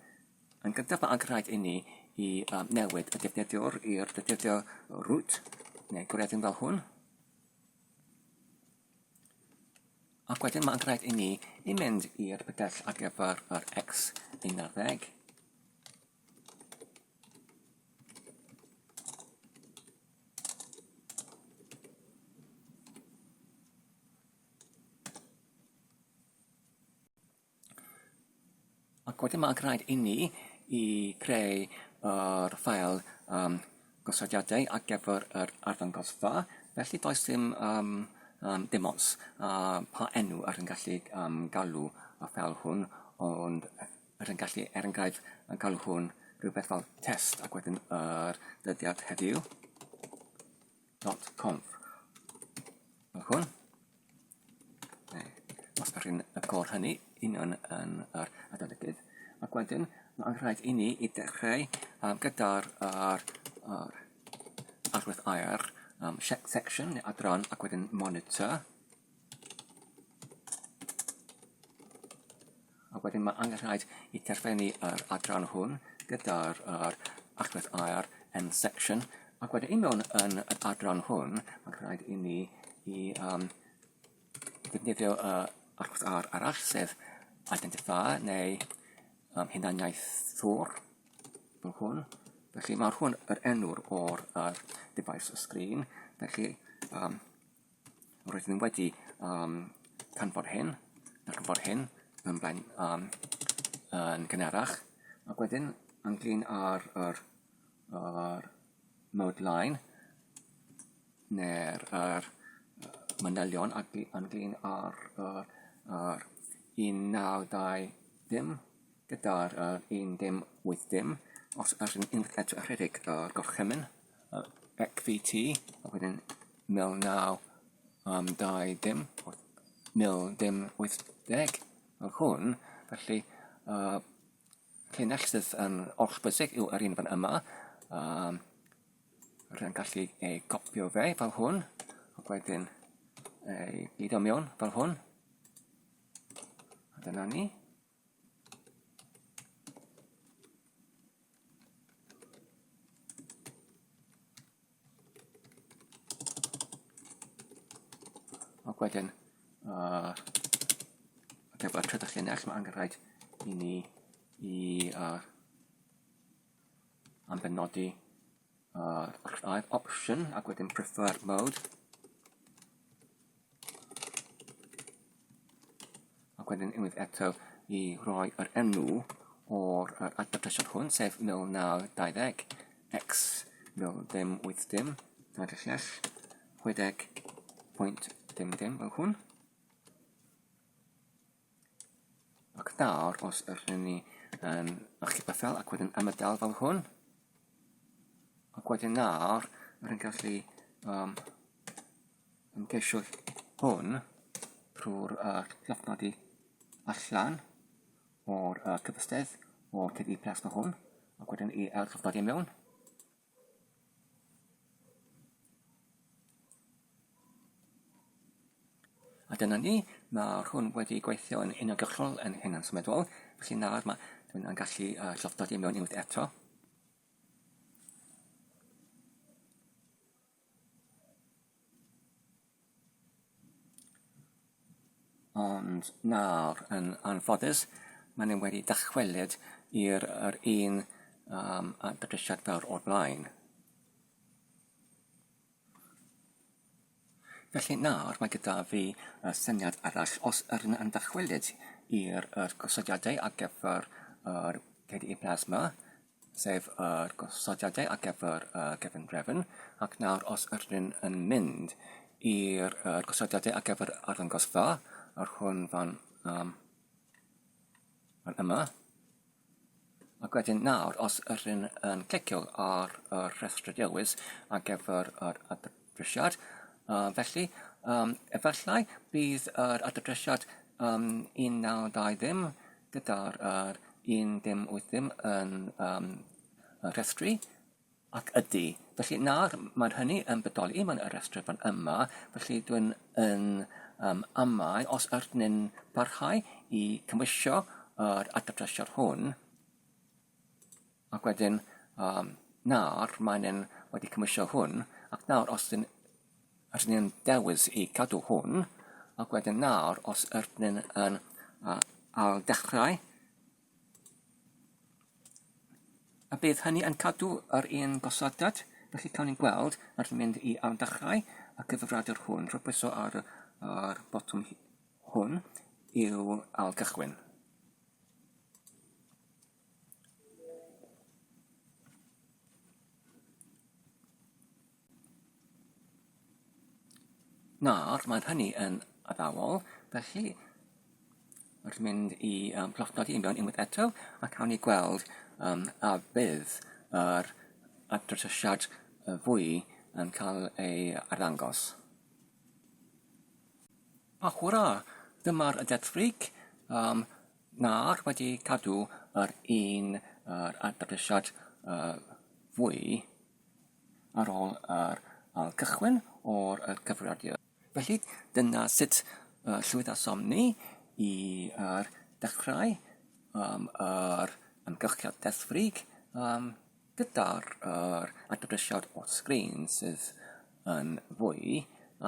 A: Yn gyntaf mae angen rhaid inni i um, newid y defnyddiwr i'r defnyddio root neu gwreddyn fel hwn. Ac wedyn mae'n rhaid i ni i mynd i'r pydell ar gyfer yr X11. Ac wedyn mae'n rhaid inni i creu yr ffael um, gosodiadau ar gyfer yr arddangosfa, felly does dim, um, um, dim ots uh, pa enw yr yn gallu um, galw y ffeil hwn, ond yr yn gallu, er enghraifft, galw hwn rhywbeth fel test ac wedyn yr dyddiad heddiw dot conf. Fel hwn. hynny union yn yr adolygydd. Ac wedyn mae'n rhaid i ni i dechrau um, gyda'r yr, yr arwydd air um, section neu adran ac wedyn monitor. Ac wedyn mae angen rhaid i terfynu yr adran hwn gyda'r yr allwedd air end section. Ac wedyn i mewn yn yr adran hwn, mae'n rhaid i ni i um, ddefnyddio y allwedd air arall, sef identifier neu um, hunaniaethwr fel hwn. Felly mae'r hwn yr enw'r o'r uh, device y sgrin. Felly um, Rydyn ni wedi um, canfod hyn, darganfod hyn yn blaen um, yn gynharach. Ac wedyn, ynglyn â'r yr, yr mode line, neu'r yr, manylion ynglyn â'r yr, yr 1920 gyda'r yr 1080, os ydyn unwaith eto rhedeg yr gorchymyn, yr XVT, ac wedyn 1920, 1080, fel hwn, felly uh, llinell sydd yn orchbwysig yw yr un fan yma. Um, rwy'n gallu ei gopio fe fel hwn, ac wedyn ei gludo mewn fel hwn. A dyna ni. Ac wedyn, uh, ac efo'r trydydd llinell, mae angen rhaid i ni i uh, am benodi uh, option ac wedyn prefer mode. Ac wedyn unwaith eto i roi yr enw o'r yr advertisiad hwn, sef 1920 x 1080 26 60.00 fel hwn. Ac nawr, os ydyn ni yn achub y ffel ac wedyn ymadael fel hwn, ac wedyn nawr, rydyn gallu um, ymgeisio hwn trwy'r uh, llofnodi allan o'r uh, cyfystedd o'r TD plasma hwn ac wedyn i ail llofnodi mewn. A dyna ni, mae hwn wedi gweithio yn uniongyrchol yn hynna'n symudol, felly nawr mae dwi'n gallu uh, llofnodi mewn unwaith eto. Ond nawr, yn anffodus, maen nhw wedi dychwelyd i'r yr un um, datrysiad fel o'r blaen. Felly nawr mae gyda fi y syniad arall os ydyn yn dychwelyd i'r yr gosodiadau ar gyfer yr KDE Plasma, sef yr gosodiadau ar gyfer y gyfundrefn, ac nawr os ydyn yn mynd i'r yr gosodiadau ar gyfer arddangosfa, yr hwn fan, um, fan yma, ac wedyn nawr os ydyn yn clicio ar y rhestr dewis ar gyfer yr adresiad, uh, felly um, efallai bydd yr adresiad um, 1920 gyda'r yr 1080 yn um, rhestru, ac ydy. Felly nawr mae hynny yn bodoli mewn y rhestr fan yma, felly dwi'n yn um, amau os ydyn ni'n parhau i cymwysio yr adroddiad hwn, ac wedyn um, nawr mae'n yn wedi cymwysio hwn, ac nawr os ydyn Rydyn ni'n dewis i gadw hwn, ac wedyn nawr os ydyn ni'n yn uh, ail-dechrau, a bydd hynny yn cadw yr un gosodiad, felly cawn ni'n gweld rydyn ni'n mynd i ail-dechrau y cyfrifiadur hwn drwy pwyso ar yr botwm hwn i'w ail-gychwyn. Nawr, mae hynny yn addawol, felly rydyn mynd i um, llofnodi i mewn unwaith eto a cawn ni gweld um, a fydd yr adresiad fwy yn cael ei arddangos. A hwra! Dyma'r Death Freak. um, nawr wedi cadw yr un yr adresiad uh, fwy ar ôl yr uh, cychwyn o'r uh, cyfrifiadur. Felly, dyna sut uh, llwyddasom ni i uh, dechrau um, yr ymgyrchiad deddfwriaeth um, gyda'r yr adresiad o'r sgrin sydd yn fwy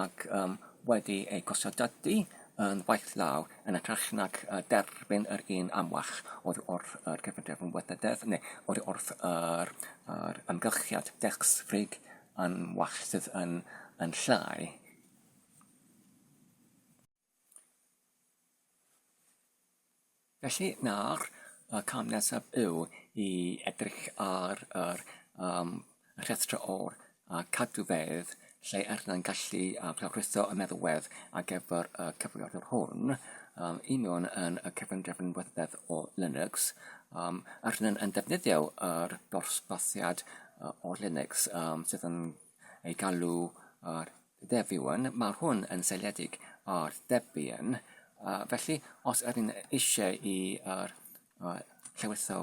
A: ac um, wedi ei gosodadu yn waith law yn hytrach nag uh, derbyn yr un amwach oddi wrth yr cyfundrefn wledydd neu oddi wrth yr, yr ymgyrchiad dechsfrig yn wall sydd yn, yn llai. Felly nawr, y cam nesaf yw i edrych ar yr um, rhestr o'r uh, cadwfeydd lle er yn gallu uh, llawrlwytho y meddalwedd ar gyfer y cyfrifiadur hwn um, i mewn yn y cyfundrefn weddedd o Linux. Um, er yn, yn defnyddio yr dosbarthiad uh, o Linux um, sydd yn ei galw yr Debian, mae hwn yn seiliedig ar Debian, felly os ydyn eisiau i yr llwytho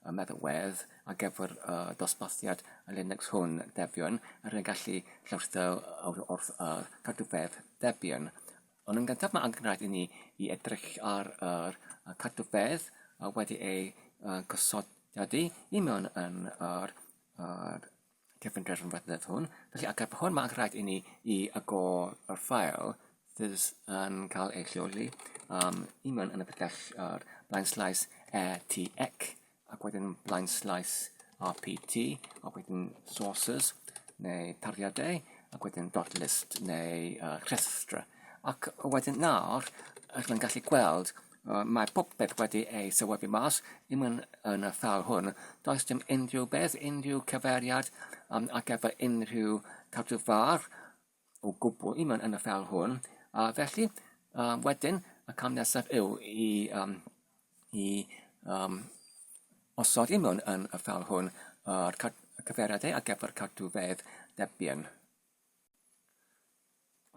A: y meddalwedd ar gyfer y dosbarthiad Linux hwn, Debian, rydyn gallu llwytho wrth y cadwfedd Debian. Ond yn gyntaf mae angen rhaid i ni i edrych ar yr cadwfedd wedi ei gosodiadu i mewn yn yr cyfundrefn fethydd hwn. Felly ar gyfer hwn mae'n rhaid i ni i agor yr ffael sydd yn cael ei lleoli um, i mewn yn y pregell yr blaen slaes ETX ac wedyn blaen slaes RPT ac wedyn sources neu tarddiadau ac wedyn dot list neu uh, rhestr. Ac wedyn nawr, ydych chi'n gallu gweld Mae popeth wedi ei sylwebu mas i mewn yn y ffeil hwn. Does dim unrhyw beth, unrhyw cyfeiriad um, ar gyfer unrhyw cadw far o gwbl i mewn yn y ffeil hwn. A felly, um, wedyn, y cam nesaf yw i, um, i um, osod i mewn yn y ffeil hwn yr cyfeiriadau ar gyfer cadw fedd Debian.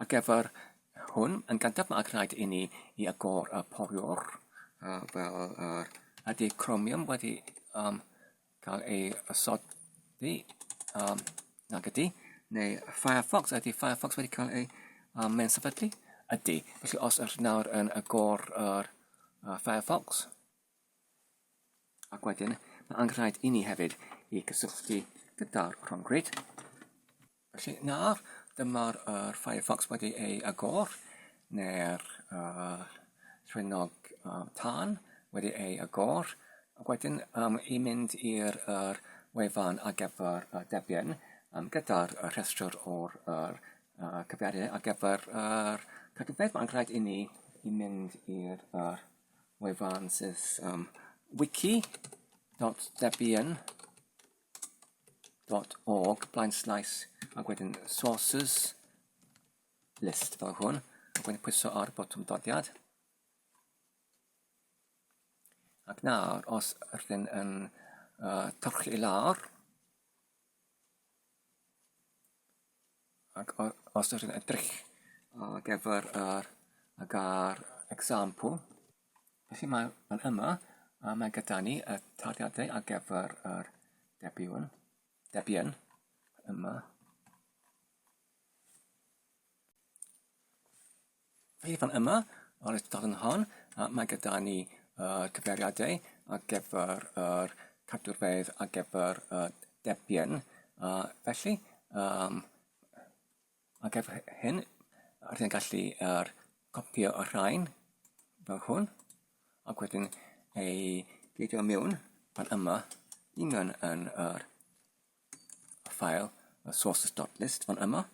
A: Ar gyfer hwn, yn gyntaf mae rhaid i ni i agor y poriwr uh, fel yr uh, ydy Chromium wedi um, cael ei osodi um, nag ydy, neu Firefox, ydy Firefox wedi cael ei um, mewn sefydlu? Ydy. Felly os ydych nawr yn agor yr uh, Firefox, Ac wedyn, mae angen rhaid i ni hefyd i gysylltu gyda'r rhyngrwyd. Felly nawr, dyma'r uh, Firefox wedi ei agor, neu'r uh, rhwynog uh, tân wedi ei agor, ac wedyn um, i mynd i'r uh, wefan ar gyfer uh, Debian um, gyda'r uh, rhestr o'r uh, uh, cyfeiriadau ar gyfer yr uh, cadwfedd. Mae'n rhaid i ni i mynd i'r uh, wefan sydd um, wiki.debian .org blaen slaes ac wedyn sources list fel hwn ac wedyn pwyso ar botwm dodiad. Ac nawr, os rydyn yn uh, torchi i lawr, ac os ydych yn edrych ar gyfer yr y gair example, felly mae fan yma, a mae gyda ni y tarddiadau ar gyfer yr Debian, Debian yma. Felly fan yma, ar y tudalen hon, mae gyda ni y cyfeiriadau ar gyfer yr cadwrfeydd ar gyfer y Debian. Felly, um, ar gyfer hyn, rydyn ni'n gallu er, copio y rhain fel hwn, ac wedyn ei gludo mewn fan yma i mewn yn yr ffael y sources.list fan yma.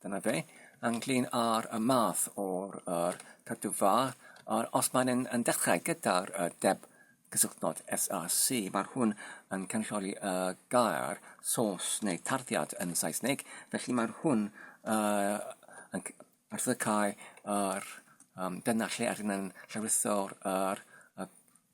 A: Dyna fe. Ynglyn â'r y math o'r yr cadw far, ar, os mae'n yn, yn dechrau gyda'r y deb cysylltnod SRC, mae'r hwn yn cynrychioli y gair source neu tarddiad yn Saesneg, felly mae'r hwn uh, yn arddecau yr um, dyna lle ydyn yn llawrytho'r yr, y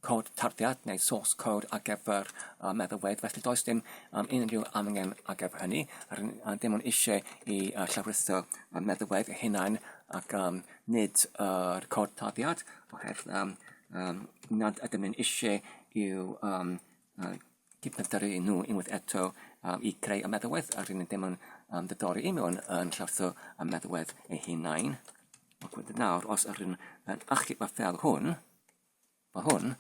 A: cod tarddiad neu source code ar gyfer uh, meddalwedd, felly does dim um, unrhyw angen ar gyfer hynny. A dim ond eisiau i uh, llawrytho uh, meddalwedd eu hunain ac um, nid yr cod tarddiad oherwydd um, um, nad ydym yn eisiau i'w um, cydnabyddu nhw unwaith eto um, i creu y meddalwedd a rydyn ni ddim yn um, diddori i mewn yn llawrtho y meddalwedd ei hunain. Ac wedyn nawr, os ydyn yn achub y ffeil hwn, fel hwn,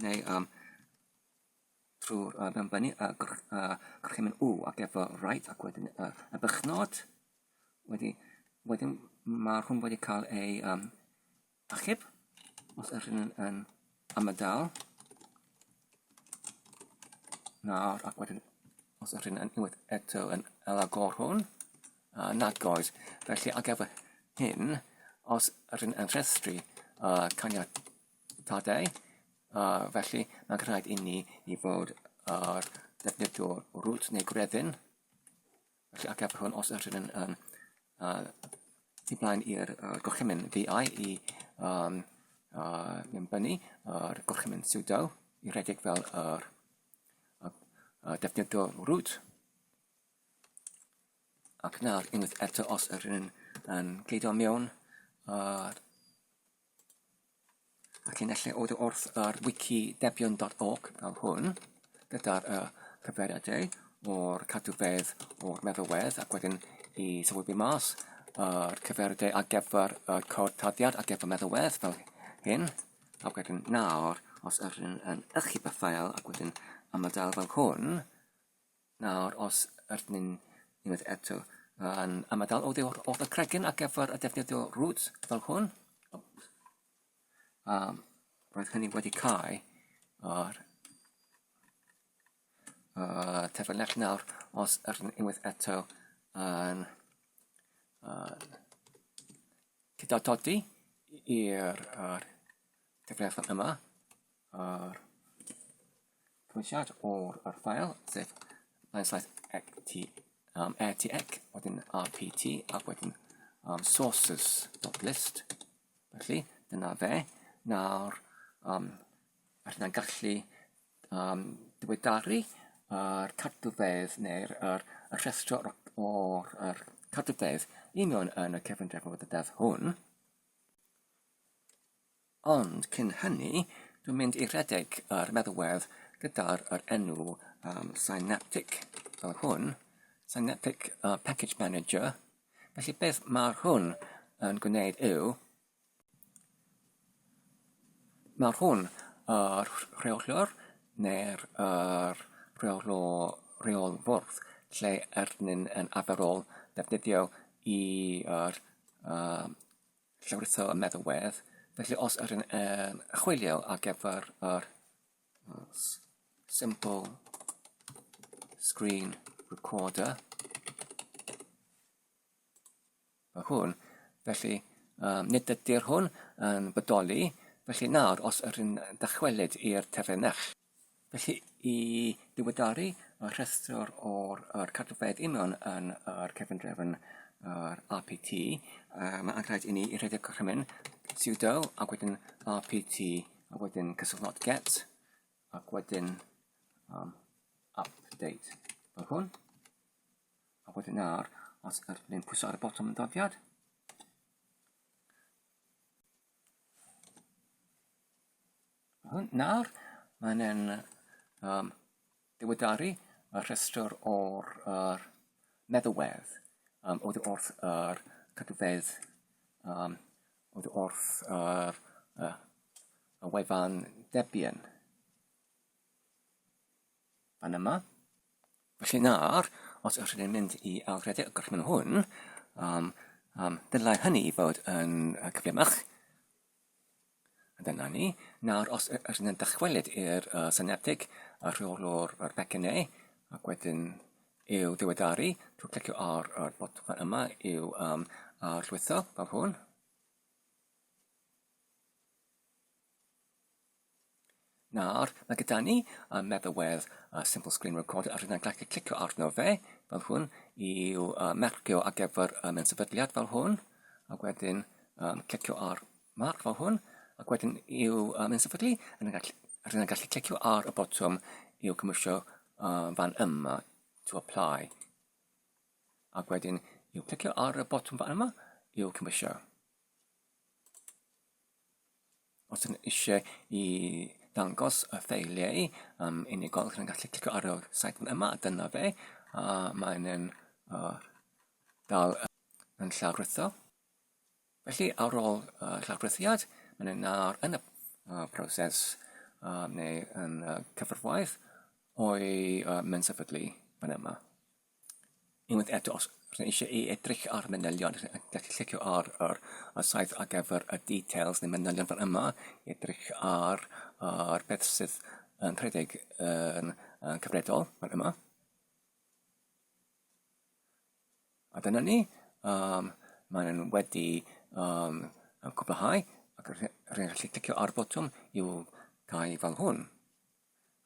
A: neu um, trwy'r mewnbynnu y gorchymyn U ac efo right ac wedyn y bychnod, wedi, wedyn mae'r hwn wedi cael ei um, achub os ydyn yn, yn ymadael. Nawr, ac wedyn os ydyn yn unwaith eto yn elagor hwn, a nad oes. Felly, ar gyfer hyn, os ydyn yn rhestru caniatadau, felly mae'n rhaid i ni i fod ar defnyddio'r root neu gredyn. Felly ar gyfer hwn, os ydyn yn, yn tu blaen i'r gorchymyn VI i um, mewnbynnu yr gorchymyn sudo i redeg fel yr defnyddio'r root. Ac nawr, unwaith eto, os yr un yn gludo mewn yr y llinellau oddi wrth yr wiki debian.org fel hwn, gyda'r uh, cyfeiriadau o'r cadwfedd o'r meddalwedd ac wedyn i sylwebu mas yr cyfeiriadau ar gyfer y cod tarddiad ar gyfer meddalwedd fel hyn. Ac wedyn nawr, os yr un yn ychydig y ffael ac wedyn ymadael fel hwn, Nawr, os ydyn ni'n unwaith eto yn ymadael oddi wrth y cregyn ar gyfer y defnyddio root fel hwn, um, roedd hynny wedi cau yr terfynell nawr os ydyn ni'n unwaith eto yn cydadodi i'r terfynell yma, yr cymwysiad o'r yr ffael, sef 97 um, RTX, wedyn RPT, ac wedyn um, sources.list. Felly, dyna fe. Nawr, um, mae hynna'n gallu um, diweddaru yr cadwfedd neu'r yr, y rhestr o'r, o'r yr cadwfedd i mewn yn y cefndir wybodaeth hwn. Ond cyn hynny, dwi'n mynd i rhedeg yr meddalwedd gyda'r yr enw um, Synaptic fel hwn, Synaptic Package Manager. Felly beth mae'r hwn yn gwneud yw, mae'r hwn yr rheolwr neu'r yr rheolwr rheol fwrdd lle ydyn yn arferol defnyddio i yr uh, llawrytho y meddalwedd, felly os ydyn yn chwilio ar gyfer yr simple screen recorder fel hwn, felly um, nid ydy'r hwn yn bodoli, felly nawr os ydyn dychwelyd i'r terfynell, Felly, i ddiweddaru y rhestr o'r yr cadwfeydd union yn yr cefndrefn yr RPT, yy mae angen rhaid i ni i rhedeg gorchymyn sudo ac wedyn RPT a wedyn cysylltnod get ac wedyn um, update fel hwn. A wedyn nawr, os ydyn ni'n pwyso ar y botwm doddiad, Hwn nawr, mae'n e'n um, diweddaru y rhestr o'r er, meddalwedd um, oddi wrth yr cadwfedd um, oddi wrth yr, uh, y wefan Debian. Fan yma. Felly nawr, os ydych chi'n mynd i ailredeg y gorchymyn hwn, um, um, dylai hynny fod yn cyflymach. A dyna ni. Nawr, os ydyn ni'n dychwelyd i'r uh, synaptic, y rheolwr yr pecyn E, ac wedyn i'w ddiweddaru, trwy clicio ar yr botwm yma i'w um, arllwytho fel hwn. Nawr, mae gyda ni y meddalwedd uh, Simple Screen Recorder a rydyn gallu clicio arno fe fel hwn i'w uh, marcio ar gyfer um, mewn sefydliad fel hwn ac wedyn um, clicio ar marc fel hwn ac wedyn i'w um, mewn sefydlu a rydyn gallu clicio ar y botwm i'w cymwysio uh, fan yma to apply. Ac wedyn i'w clicio ar y botwm fan yma i'w cymhwysio. Os ydyn eisiau i ddangos y ffeiliau um, unigol, chi'n gallu clicio ar y saith yma, a dyna fe, a mae'n yn uh, dal yn llawrwytho. Felly, ar ôl uh, llawrwythiad, mae'n yn nawr yn y uh, proses uh, neu yn uh, cyfarfwaith o'i uh, mewn sefydlu fan yma. Unwaith eto, os rydyn eisiau i edrych ar manylion, rydyn gallu clicio ar yr, y saith ar gyfer y details neu manylion fel yma, i edrych ar, ar beth sydd yn rhedeg yn, yn cyfredol fel yma. A dyna ni, um, maen nhw wedi um, cwblhau ac rydyn gallu clicio ar botwm i'w cael fel hwn.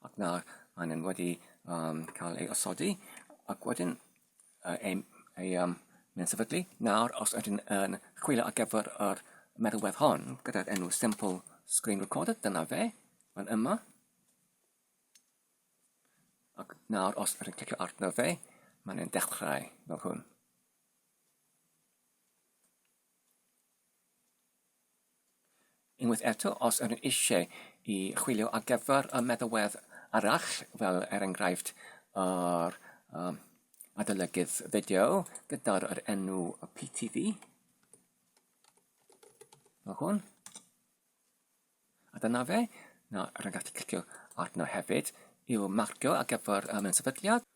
A: Ac nawr maen nhw wedi um, cael ei osodi ac wedyn uh, ei, ei um, mewn sefydlu. Nawr, os ydyn yn chwilio ar gyfer yr meddalwedd hon gyda'r enw Simple Screen Recorder, dyna fe, fan yma. Ac nawr, os ydyn clicio arno fe, mae'n dechrau fel hwn. Unwaith eto, os ydyn eisiau i chwilio ar gyfer y meddalwedd arall, fel er enghraifft yr um, adolygydd fideo gyda'r yr enw PTV, fel hwn. A dyna fe. Na, rwy'n gallu clicio arno hefyd i'w marcio ar gyfer um, sefydliad.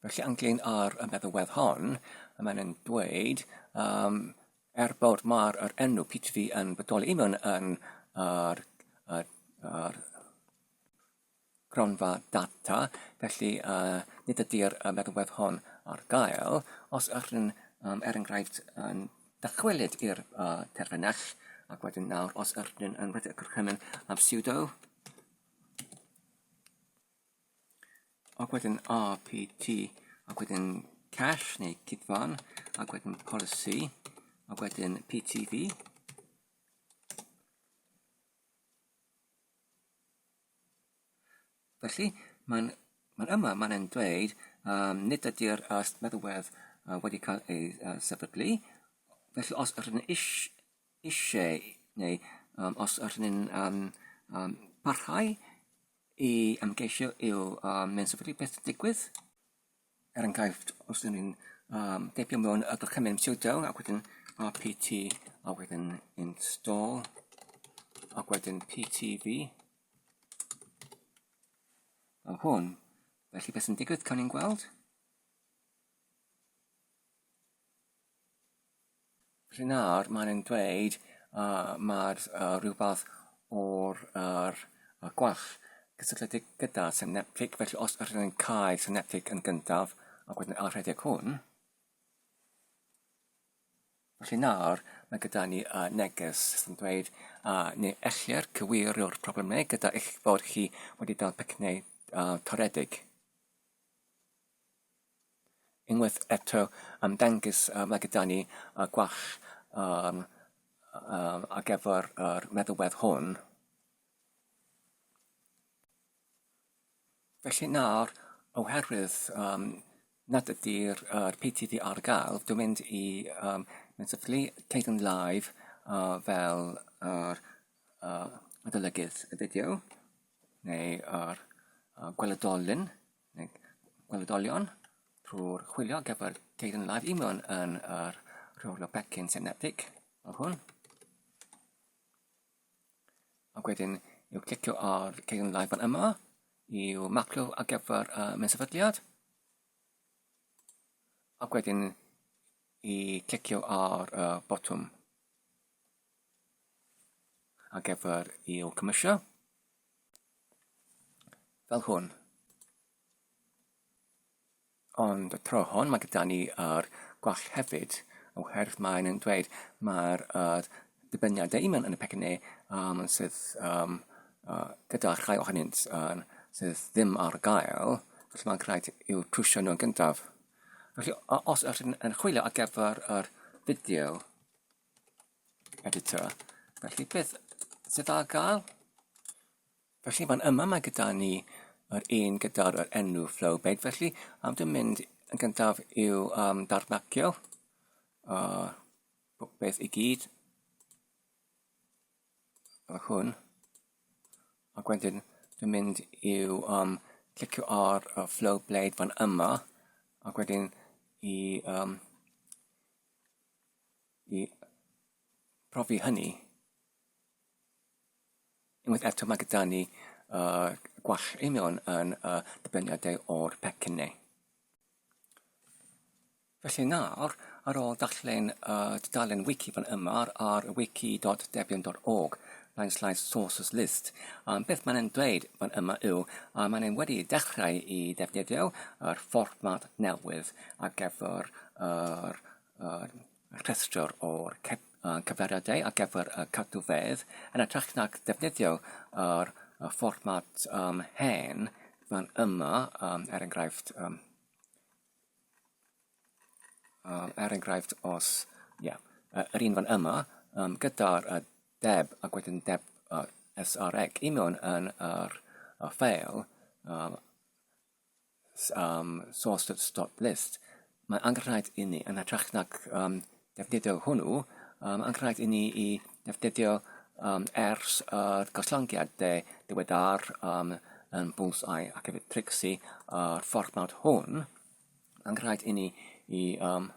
A: Felly ynglyn â'r meddalwedd hon, mae'n yn dweud, um, er bod mae'r yr enw PTV yn bodoli mewn yn yr, yr, yr gronfa data, felly uh, nid ydy'r meddalwedd hon ar gael. Os ydyn, um, er enghraifft, yn dychwelyd i'r uh, terfynell, ac wedyn nawr os ydyn yn rhedeg y gorchymyn am sudo, Ac wedyn RPT, ac wedyn cash neu cuddfan, ac wedyn policy, ac wedyn PTV. Felly, mae'n mae'n yma, mae'n dweud, um, nid ydy'r uh, meddalwedd uh, wedi cael ei uh, sefydlu. Felly, os ydyn eisiau, neu um, os ydyn ni'n um, um, parhau i ymgeisio i'w um, mewn sefydlu beth sy'n digwydd. Er enghraifft, os ydyn ni'n um, deipio mewn y gorchymyn sudo ac wedyn rpt a wedyn install ac wedyn ptv fel hwn. Felly beth sy'n digwydd, cawn ni'n gweld. Felly nawr maen nhw'n dweud uh, mae'r uh, rhywbeth o'r er, uh, gwall gysylltiedig gyda Synaptic, felly os ydyn ni'n cael Synaptic yn gyntaf ac wedyn arhedeg hwn, Felly nawr mae gyda ni uh, neges sy'n dweud uh, ni ellir cywirio'r problemau gyda eich bod chi wedi dal pecynnau uh, toredig. Unwaith eto, ymddengys mae gyda ni y gwall um, um, ar gyfer yr meddalwedd hwn. Felly nawr, oherwydd um, nad ydy'r uh, PTV ar gael, dwi'n mynd i um, mynd sefydlu Caden Live uh, fel yr uh, adolygydd y fideo, neu yr uh, gweledolyn neu gweledolion trwy'r chwilio ar gyfer Caden Live i mewn yn yr rheolio pecyn synaptic fel hwn. Ac wedyn i'w clicio ar Caden Live fan yma i'w macro ar gyfer uh, mewn sefydliad. Ac wedyn i clicio ar y uh, botwm ar gyfer i'w cymysio. Fel hwn. Ond y tro hwn mae gyda ni yr gwall hefyd, oherwydd mae'n yn dweud mae'r uh, dibyniadau i mewn yn y pecyn neu um, sydd um, uh, gyda rhai ohonynt uh, sydd ddim ar gael, felly mae'n rhaid i'w trwsio nhw yn gyntaf. Felly os ydych yn chwilio ar gyfer yr fideo editor, felly beth sydd ar gael? Felly fan yma mae gyda ni yr un gyda'r yr enw Flowbed, felly um, dwi'n mynd yn gyntaf i'w um, darmacio. Uh, Popeth i gyd fel hwn. Ac wedyn dwi'n mynd i'w um, clicio ar y flow blade fan yma ac wedyn i, um, i profi hynny. Unwaith eto mae gyda ni uh, gwall union yn y uh, dibyniadau o'r pecynnau. Felly nawr, ar ôl darllen y tudalen wiki fan yma ar wiki.debian.org line slash sources list, um, beth mae'n e'n dweud fan yma yw, a mae'n e'n wedi dechrau i ddefnyddio yr fformat newydd ar gyfer yr, yr rhestr o'r cyfeiriadau ar gyfer y cadwfeydd, yn hytrach nag defnyddio yr, y fformat um, hen fan yma, um, er enghraifft, um, Um, er enghraifft, os, ie, yeah, yr un fan yma, um, gyda'r uh, deb ac wedyn deb uh, SRX i mewn yn yr uh, ffeil um, um, source.list, mae angenrhaid i ni, yn hytrach nag um, defnyddio hwnnw, um, angenrhaid i ni i defnyddio um, ers yr gollyngiad de diweddar um, yn Bullseye ac hefyd Trixie yr fformat hwn, Mae'n rhaid i ni i... Um,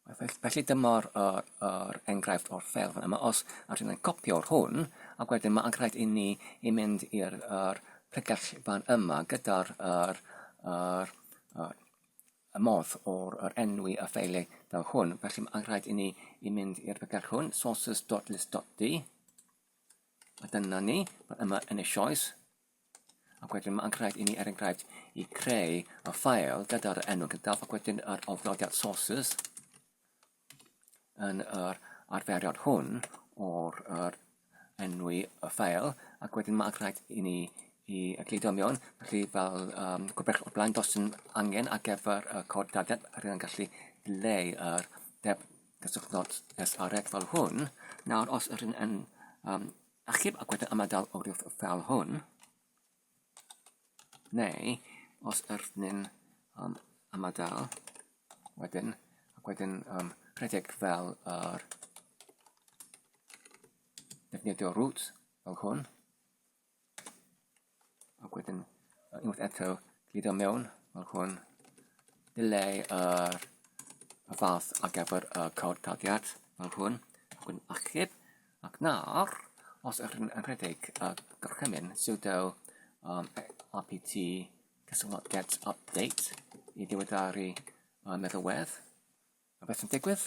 A: felly dyma'r yr, yr enghraifft o'r ffeil fan yma. Os ydyn ni'n copio'r hwn, ac wedyn mae'n rhaid i ni i mynd i'r yr pregell fan yma gyda'r yr, yr, yr, y modd o'r yr enwi y ffeiliau fel hwn. Felly mae'n rhaid i ni i mynd i'r pregell hwn, sources.list.d. A dyna ni, mae yma yn y sioes. Ac wedyn mae'n rhaid i ni, er enghraifft, i creu y ffael gyda'r enw gyntaf ac wedyn yr ofnodiad sources yn yr arferiad hwn o'r yr enwi y ffael ac wedyn mae'n rhaid i ni i gludo mewn. Felly fel um, gwybech o'r blaen, does dim angen ar gyfer y cod dadiad, rydyn yn gallu dileu yr deb cysylltnod SRX fel hwn. Nawr, os ydyn yn um, Achub ac wedyn ymadael o'r wrth fel hwn, neu os ydyn um, ymadael wedyn, ac wedyn um, rhedeg fel yr defnyddio root fel hwn, ac wedyn unwaith eto gludo mewn fel hwn, dileu yr y fath ar gyfer y cod tarddiad fel hwn, ac wedyn achub, Ac nawr, os ydych chi'n rhedeg y gorchymyn sudo um, apt cysylltnod get update i ddiweddaru y meddalwedd, a beth sy'n digwydd?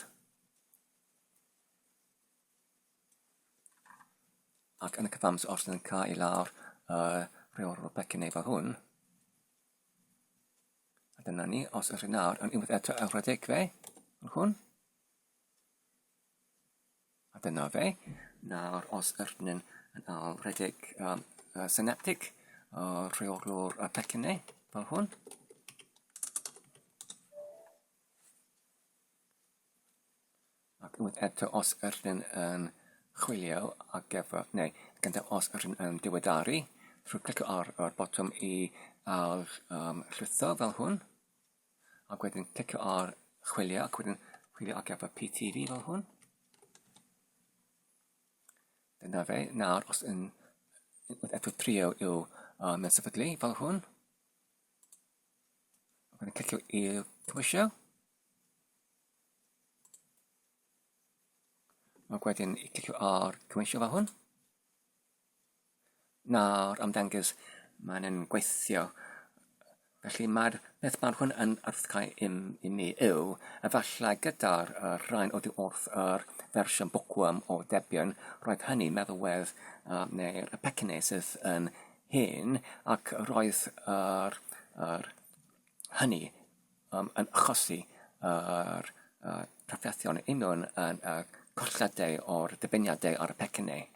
A: Ac yn y cyfamser, os ydych chi'n cael i lawr y uh, rheolwr pecyn neu fel hwn, a dyna ni, os ydych chi nawr yn unwaith eto yn rhedeg fe, fel hwn, A dyna fe. Nawr, os ydyn ni'n yn ail rhedeg um, uh, Synaptic, uh, rheolwr y pecynnau, fel hwn. Ac unwaith eto, os ydyn yn chwilio ar gyfer, neu gyntaf os ydyn yn diweddaru, trwy clicio ar yr botwm i ail um, llwytho fel hwn. Ac wedyn clicio ar chwilio ac wedyn chwilio ar gyfer PTV fel hwn. Dyna fe. Nawr, os yn eto trio i'w um, sefydlu fel hwn. Ac wedyn clicio i'r cymwysio. Ac wedyn i clicio ar cymwysio fel hwn. Nawr ymddengys mae'n yn gweithio. Felly mae'r beth mae'r hwn yn arddgau i, i mi yw, efallai gyda'r uh, rhain oddi wrth yr fersiwn bookworm o Debian, roedd hynny meddalwedd uh, neu'r pecynnau sydd yn hyn, ac roedd yr, yr hynny um, yn achosi yr uh, trafferthion union yn y colledau o'r dibyniadau ar y pecynnau.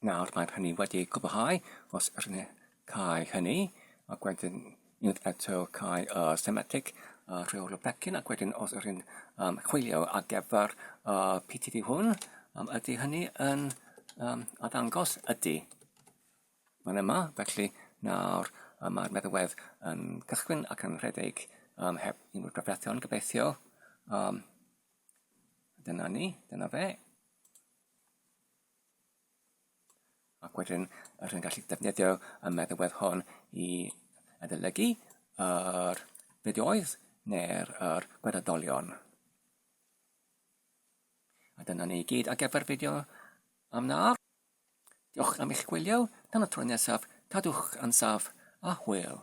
A: Nawr mae hynny wedi cwblhau, os ydyn ni'n cael hynny, ac wedyn unwaith eto cael y semantic, y rheol o pecyn, ac wedyn os ydyn ni'n um, chwilio ar gyfer y PTD hwn, um, ydy hynny yn um, arddangos? Ydy. Mae'n yma, felly nawr mae'r meddalwedd yn cychwyn ac yn rhedeg um, heb unrhyw drafferthion gobeithio. Um, Dyna ni, dyna fe. Ac wedyn, rydyn ni'n gallu defnyddio y meddalwedd hon i adolygu yr fideoedd neu'r yr gweddadolion. A dyna ni i gyd ar gyfer fideo am nawr. Diolch am eich gwylio. Tan y tro nesaf, cadwch yn saff a hwyl.